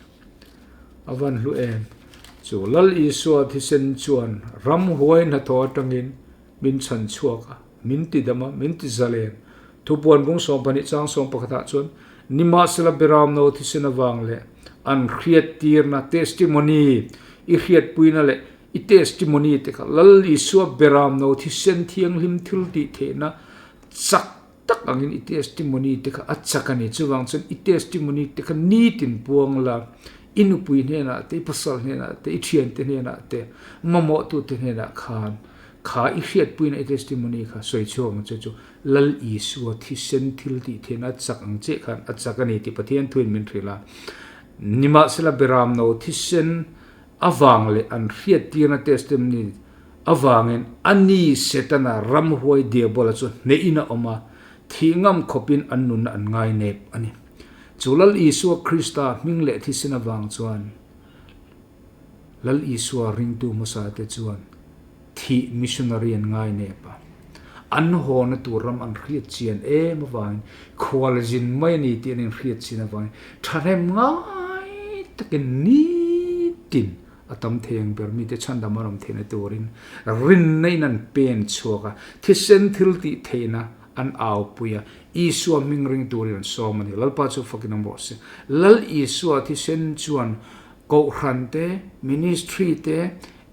A van hlu em! Chu Lal Isua thisen chuan ramhuai hnathawh atangin min chhan chhuak a, min ti dam a, min ti zalen. Thupuan bung 12 chang 11 ah chuan, Nimahsela Beramno thisen avang leh an hriattirna, testimony, i hriatpuina leh i testimony te kha Lal Isua Beramno thisen thianghlim thil tih theihna chak tak angin i testimony te kha a chak a ni. Chuvang chuan i testimony te kha nitin puang la, i nupui hnenah te, i pasal hnenah te, i thiante hnenah te, mamawhtute hnenah khan kha i hriatpuina i testimony kha sawi chhuak ang che chu Lal Isua thisen thil tih theihna a chak ang che khan a chak a ni tih Pathian thuin min hrilh a. Nimahsela Beramno thisen avang leh an hriattirna testimony avangin a ni Setana ramhuai diabola chu hnehin a awm a, thih ngam khawpin an nunna an ngai nep a ni. Chu Lal Isua Krista hming leh thisen avang chuan Lal Isua ringtu hmasa te chuan thih missionary an ngai nep a, an hawna tur ram an hriat chian em avangin khual zin mai a ni tih an inhriat chian avangin thahnem ngai takin nitin a tam thei ang ber mite chhandam an awm theihna turin rinna in an pen chhuak a, thisen thil tih theihna an aupui a, Isua hming ring turin an sawm a ni. Lalpa chu fakin awm rawh se. Lal Isua thisen chuan Kohhran te, Ministry te,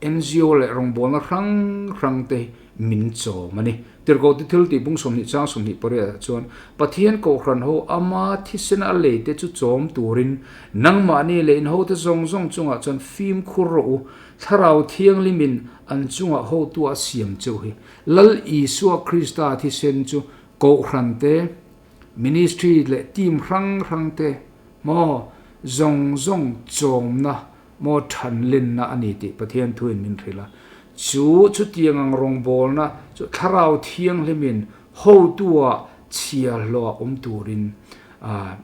NGO leh rawngbawlna hrang hrang te min chawm a ni. Tirhkoh ti thil tih bung 20 chang 28 ah chuan Pathian Kohhran ho ama thisen a lei te chu chawm turin nangmahni leh in hote zawng zawng chungah chuan fimkhur rawh u, Thlarau Thianghlimin an chungah hotu a siam cheu hi. Lal Isua Krista thisen chu Kohhran te, Ministry leh team hrang hrang te maw zawng zawng chawmna maw thanlenna a ni tih Pathian thuin min hrilh a. Chu chutiang ang rawngbawlna chu Thlarau Thianghlimin hotua chhiarhlawha awm turin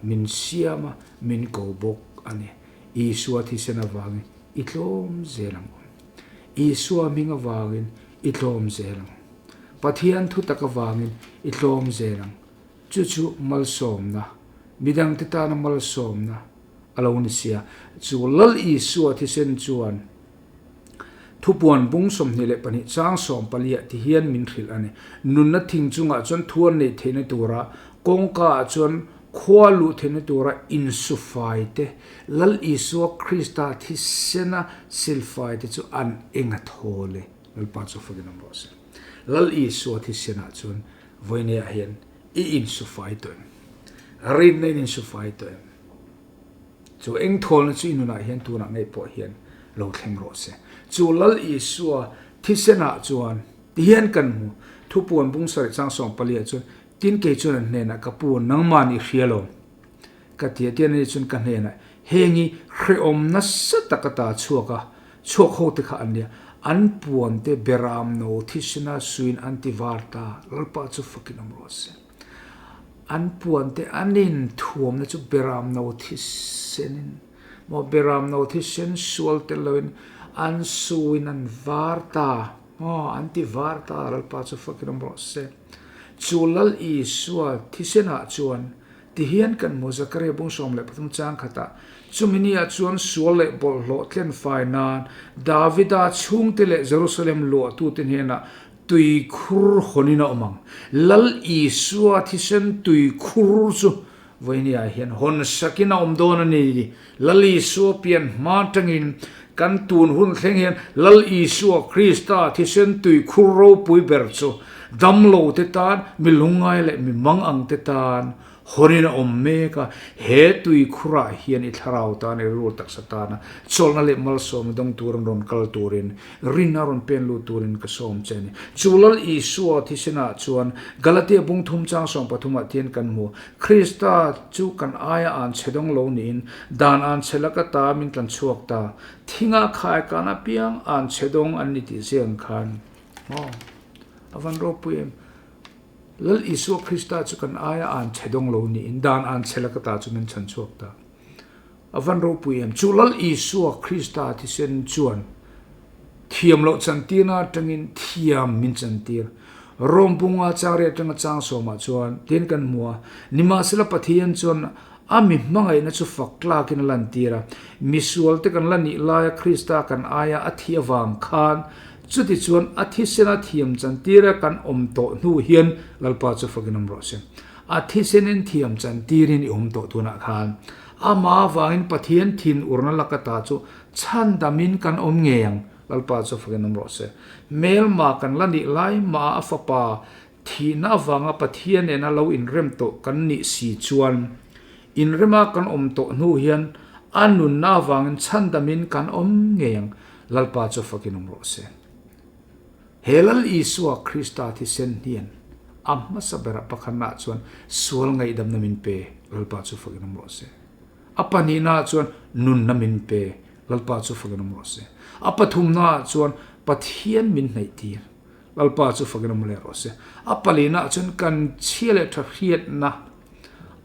min siam a, min ko bawk a ni. Isua thisen avangin i tlawm zel ang u. Isua hming avangin i tlawm zel ang. Pathian thutak avangin i tlawm zel ang. Chu chu malsawmna, midangte tana malsawmna a lo ni sia. Chu Lal Isua thisen chuan thupuan bung 22 chang 14 ah ti hian min hrilh a ni. Nunna thing chungah chuan thu an neih theihna tura kawngka ah chuan khua luh theihna tura insufai te, Lal Isua Krista thisena silfai te chu an eng a thawl e. Lalpa chu fakin awm rawh se. Lal Isua thisenah chuan Vawineah hian i insufai tawh em? Rinna in insufai tawh em? Chu eng thawlna chu i nunah hian tunah ngei pawh hian lo thleng rawh se. Chu Lal Isua thisenah chuan tihian kan hmu. Thupuan bung sarih chang 14 ah chuan, Tin kei chuan an hnenah ka pu nangmah nih hria lo. Ka ti a, tian ani chuan ka hnenah heng hi hrehawm nasa tak ata chhuak a, chhuak ho te kha an nia, an puan te beram no thisena suin an ti var ta, Lalpa chu fakin awm rawh se. An puan te an in thuamna chu beram no thisen in maw beram no thisen sual tel lo in an su in an var ta maw an ti var ta Lalpa chu fakin awm rawh se. Chu Lal Isua thisen ah chuan ti hian kan hmu Zakaria bung 13 chang khatah chumi ni ah chuan sual leh bawlhhlawh tlen fai nan Davida chhungte leh Jerusalem luahtute hnenah Tuikhur hawnin a awm ang. Lal Isua thisen tuikhur chu vawinia hian hawn sakin a awm dawn a ni. Lal Isua pian hma atangin kan tun hun thleng hian Lal Isua Krista thisen tuikhur ropui ber chu damlo te tan, mi lungngai leh mi mang ang te tan Hawrin a awm mek a, he tui khurah hian i thlarau tan i rilru taksa tana chawlhna leh malsawmna dawng turin rawn kal turin rinna rawn pen lut turin ka sawm che a ni. Chu Lal Isua thisenah chuan Galatia bung thum chang 13 ah tian kan hmu, Krista chu kan aia an chhe dawng lo niin dan an chhe laka ta min tlan chhuak ta, thinga khai kan apiang an chhe dawng an ni tih ziang khan maw a van ropui em? Lal Isua Krista chu kan aia an chhe dawng lo niin dan an chhe laka ta chu min chhan chhuak ta. A van ropui em! Chu Lal Isua Krista thisen chuan thiam loh chantirna atangin thiam min chantir. Rom bunga chang riat atanga chang sawmah chuan tin kan hmu a, nimahsela Pathian chuan a mi hmangaihna chu fak tlakin a lantir a, misualte kan la nih laia Krista kan aia a thi avang khan Chutichuan a thisena thiam chantira kan awm tawh hnu hian Lalpa chu fakin awm rawh se. A thisenin thiam chantirin i awm tawh tunah khan Amah avangin Pathian thin urna laka ta chu chhandamin kan awm ngei ang. Lalpa chu fakin awm rawh se. Hmelma kan la nih lai mah a fapa thihna avanga Pathian nena lo inrem tawh kan nih si chuan inrema kan awm tawh hnu hian a nunna avangin chhandamin kan awm ngei ang. Lalpa chu fakin awm rawh se. He Lal Isua Krista thisen hian a hmasa berah pakhatnaah chuan sual ngaihdamna min pe, Lalpa chu fakin awm rawh se. A pahnihnaah chuan nunna min pe, Lalpa chu fakin awm rawh se. A pathumnaah chuan Pathian min hnaihtir, Lalpa chu fakin awm leh rawh se. A palinaah chuan kan chhia leh tha hriatna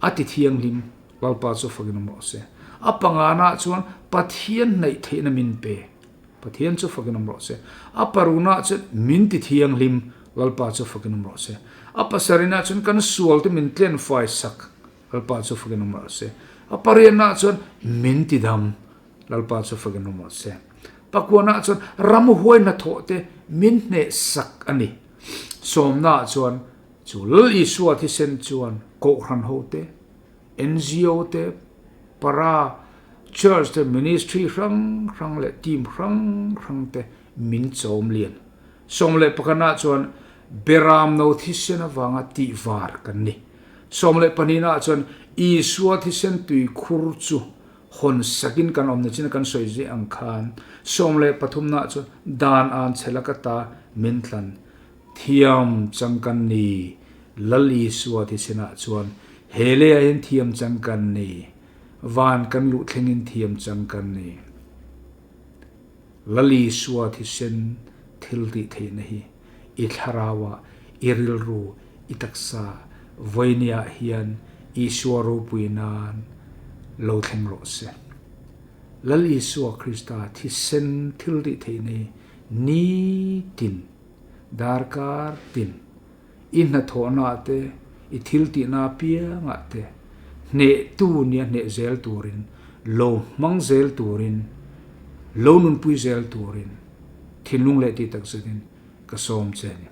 a ti thianghlim, Lalpa chu fakin awm rawh se. A pangana chuan Pathian hnaih theihna min pe. Pathian chu fakin awm rawh se. A paruna chuan min ti thianghlim. Lalpa chu fakin awm rawh se. A pasarina chuan kan sual te min tlen fai sak. Lalpa chu fakin awm rawh se. A parianna chuan min ti dam. Lalpa chu fakin awm rawh se. Pakuana chuan ramhuai hnathawh te min hneh sak a ni. Sawmna chuan chu Lal Isua thisen chuan Kohhran ho te, NGO te, para church te, ministry hrang hrang leh team hrang hrang te min chawm lian. 11 ah chuan Beram no thisen avanga tih var kan ni. 12 ah chuan Isua thisen tuikhur chu hawn sakin kan awmna chin a kan sawi zui ang khan 13 na chuan dan an chhe laka ta min tlan Thiam chang kan ni, Lal Isua thisenah chuan he leiah hian thiam chang kan ni, van kan luh thlengin thiam chang kan ni. Lal Isua thisen thil tih theihna hi i thlarauah, i rilru, i taksa vawinia hian Isua ropui nan lo thleng rawh se. Lal Isua Krista thisen thil tih theihna hi nitin Darkar tin, i hnathawhnaah te, i thiltihna apiangah te, hnehtu nia hneh zel turin, lo hmang zel turin, lo nunpui zel turin thinlung leh tih tak zetin ka sawm che a ni.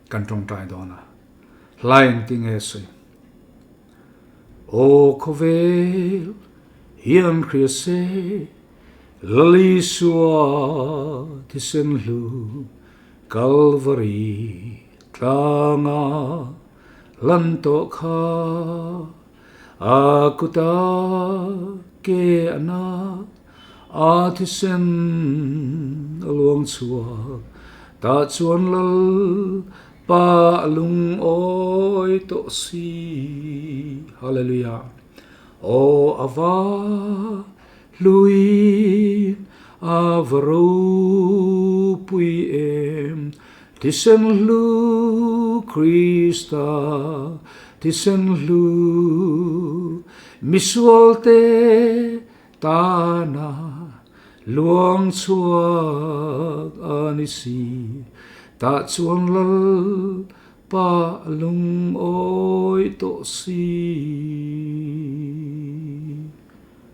Kan tawngtai dawn a, hla engti nge sawi? Aw khawvel hian hria se Lal Isua thisen hlu Kalvari tlanga lan tawh kha a kuta ke a na a thisen a luang chhuak tah chuan Lal Pa a lungawi tawh si. Hallelujah. Aw a va hluin a va ropui em. Thisen hlu Krista, thisen hlu misualte tana luang chhuak a ni si. Tah chuan Lalpa lungawi tawh si.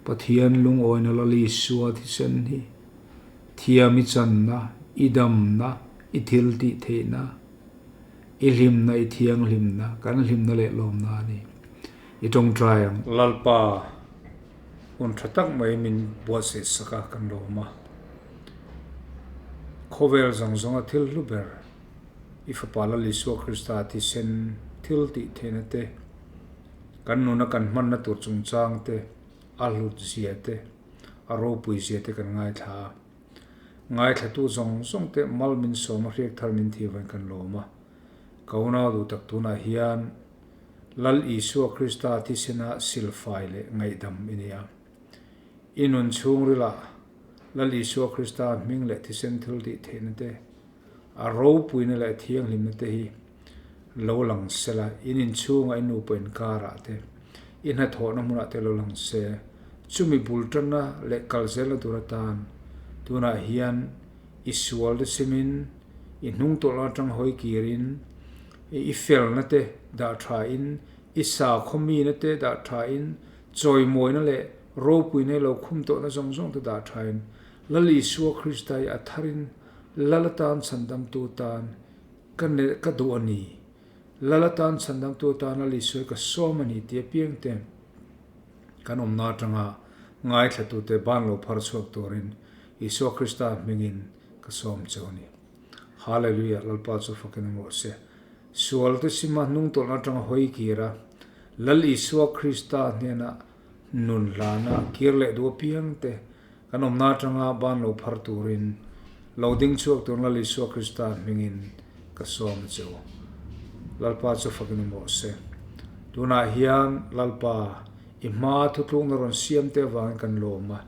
Pathian lungawina Lal Isua thisen hi. Thiam i channa, i damna, i thil tih theihna, i hlimna, i thianghlimna, kan hlimna leh lawmna a ni. I tawngtai ang. Lalpa, hun tha tak mai min buatsaih sak a, kan lawm a. Khawvel zawng zawnga thil hlu ber, i Fapa Lal Isua Krista thisen thil tih theihna te, kan nuna kan hmanna tur chungchang te, a hlut zia te, a ropui zia te kan ngaithla a. Ngaithlatu zawng zawng te mal min sawm a hriak thar min thih vain kan lawm a. Ka unau duh tak tunah hian Lal Isua Krista thisena silfai leh ngaihdam i ni a. I nun chhungrilah Lal Isua Krista hming leh thisen thil tih theihna te, a ropuina leh thianghlimna te hi lo lang sela, in inchhunga i nupa inkarah te, i hnathawhna hmunah te lo lang se, chumi bul tanna leh kal zelna tur atan tunah hian i sual te simin, i hnung tawlh atang hawi kirin, i felna te dah thain, i sakhaw mina te dah thain, chawimawina leh ropuina i lo khum tawhna zawng zawng te dah thain, Lal Isua Krista i a tharin Lal atan chhandamtu tan Ka ne ka duh a ni. Lal atan chhandamtu atana Lisue ka sawm a ni tih apiang te kan awmna atanga ngaithlatute ban lo phar chhuak turin Isua Krista hmingin ka sawm cheu a ni. Hallelujah Lalpa chu fakin awm rawh se. Sualte sima hnungtawlhna atanga hawi kir a, Lal Isua Krista hnena nun hlana kir leh duh apiang te Kan awmna atanga ban lo phar turin lo ding chhuak tur Lal Isua Krista hmingin ka sawm a che u. Lalpa chu fakin awm rawh se. Tunah hian Lalpa, i hmaa thutlukna rawn siam te avangin kan lawm a.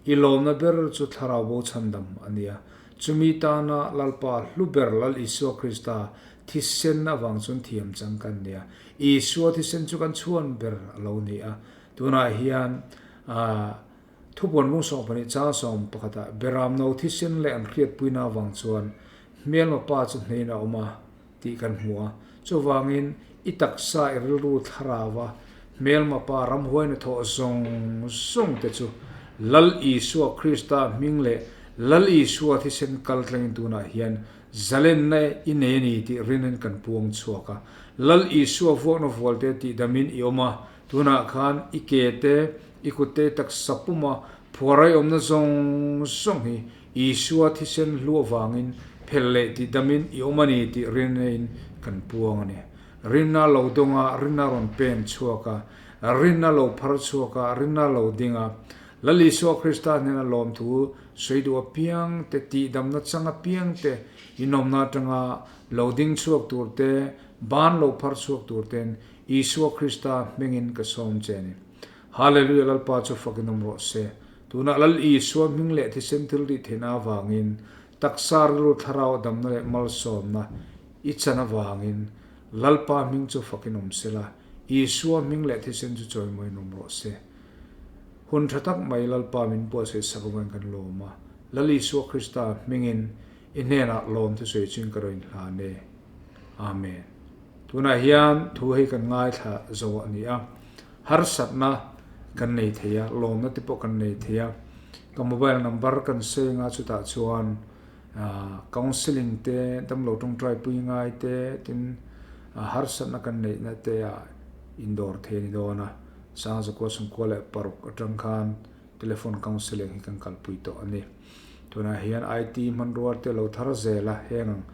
I lawmna ber chu Thlarau bo chhandam a nia. Chumi tana Lalpa hlu ber Lal Isua Krista thisen avang chuan thiam chang kan nia. Isua thisen chu kan chhuan ber a lo ni a. Tunah hian aah. Thupuan mung 12 chang 11 ah Beram no thisen leh an hriatpuina avang chuan hmelma pa chu hnein a awm a tih kan hmu a. Chuvangin i taksa i rilru thlarau a hmelma pa ramhuaina thawh zawng zawng te chu Lal Isua Krista hming leh Lal Isua thisen kal tlangin tunah hian zalenna i nei a ni tih rinin kan puang chhuak a. Lal Isua vuakna vualte tihdamin i awm a, tunah khan i ke te, I kutte taksa puma phuarai awmna zawng zawng hi Isua thisen hlu avangin phel leh tih damin i awm a ni tih rinna-in kan puang a ni. Rinna lo dawng a, rinna rawn pen chhuak a, rinna lo phar chhuak a, rinna lo ding a, Lal Isua Krista hnena lawmthu sawi duh apiang te, tihdamna chang apiang te, inawmna atanga lo ding chhuak tur te, ban lo phar chhuak tur ten Isua Krista hmingin ka sawm che a ni. Hallelujah Lalpa chu fakin awm rawh se. Tunah Lal Isua hming leh thisen thil rih theihna avangin, taksa rilru thlarau damna leh malsawmna i chan avangin Lalpa hming chu fakin awm sela, Isua hming leh thisen chu chawimawiin awm rawh se. Hun tha tak mai Lalpa min buatsaih sak avangin kan lawm a, Lal Isua Krista hmingin i hnenah lawm thusawi chuin ka rawn inhlan e. Amen. Tunah hian thu hei kan ngaithla zo a ni a, harsatna kan nei thei a, lawmna te pawh kan nei thei a, ka mobile number kan sawi anga chutah chuan counselling te, damlo tawngtai pui ngai te, tin harsatna kan neihna te ah indawr thei a ni dawn a, Sangzakua Sungkua leh paruk atang khan telephone counselling hi kan kalpui tawh a ni. Tunah hian IT hmanrua te lo thar zel a, heng ang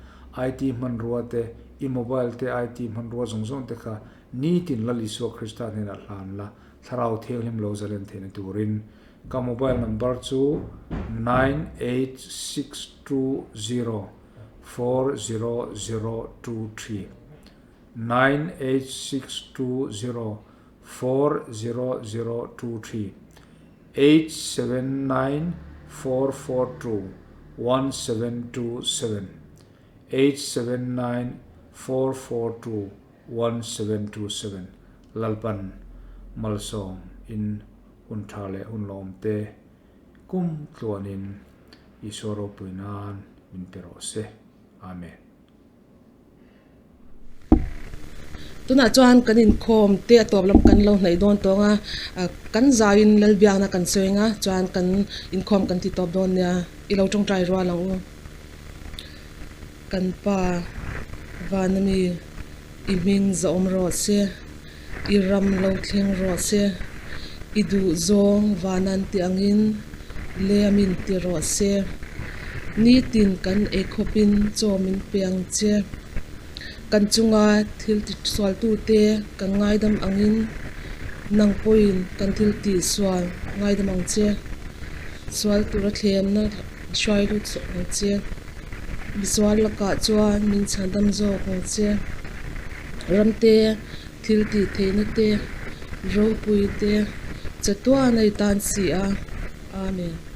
IT hmanrua te, i mobile te IT hmanrua zawng zawng te kha nitin Lal Isua Krista hnenah hlan la, Thlarau Thianghlim lo zalen theihna turin. Ka mobile number chu 98620 40023, 98620 40023, 8794421727, 879 442 1727 Lalpan malsawm in hun tha leh hun lawm te kum tluanin Isua ropui nan min pe rawh se. Amen. Tunah chuan kan inkhawm te a tawp lam kan lo hnaih dawn tawng a, kan zauin Lalbiakna kan sawi ang a, chuan kan inkhawm kan ti tawp dawn nia, i lo tawngtai rual ang u. Kan pa vana mi i hming zahawm rawh se, i ram lo thleng rawh se, i duh zawng vanan ti angin leh-amin ti rawh se. Nitin kan eikhawpin chaw min pe ang che. Kan chunga thil ti sualtute kan ngaidam angin nang pawhin kan thil tih sual ngaidam ang che. Sual tura thlemna hruai lut zawk ang che. Misual lakah chuan min chhandam zawk ang che. Ramte thil tih theihna te, ropui te, chatuan a i tan si a. Amen.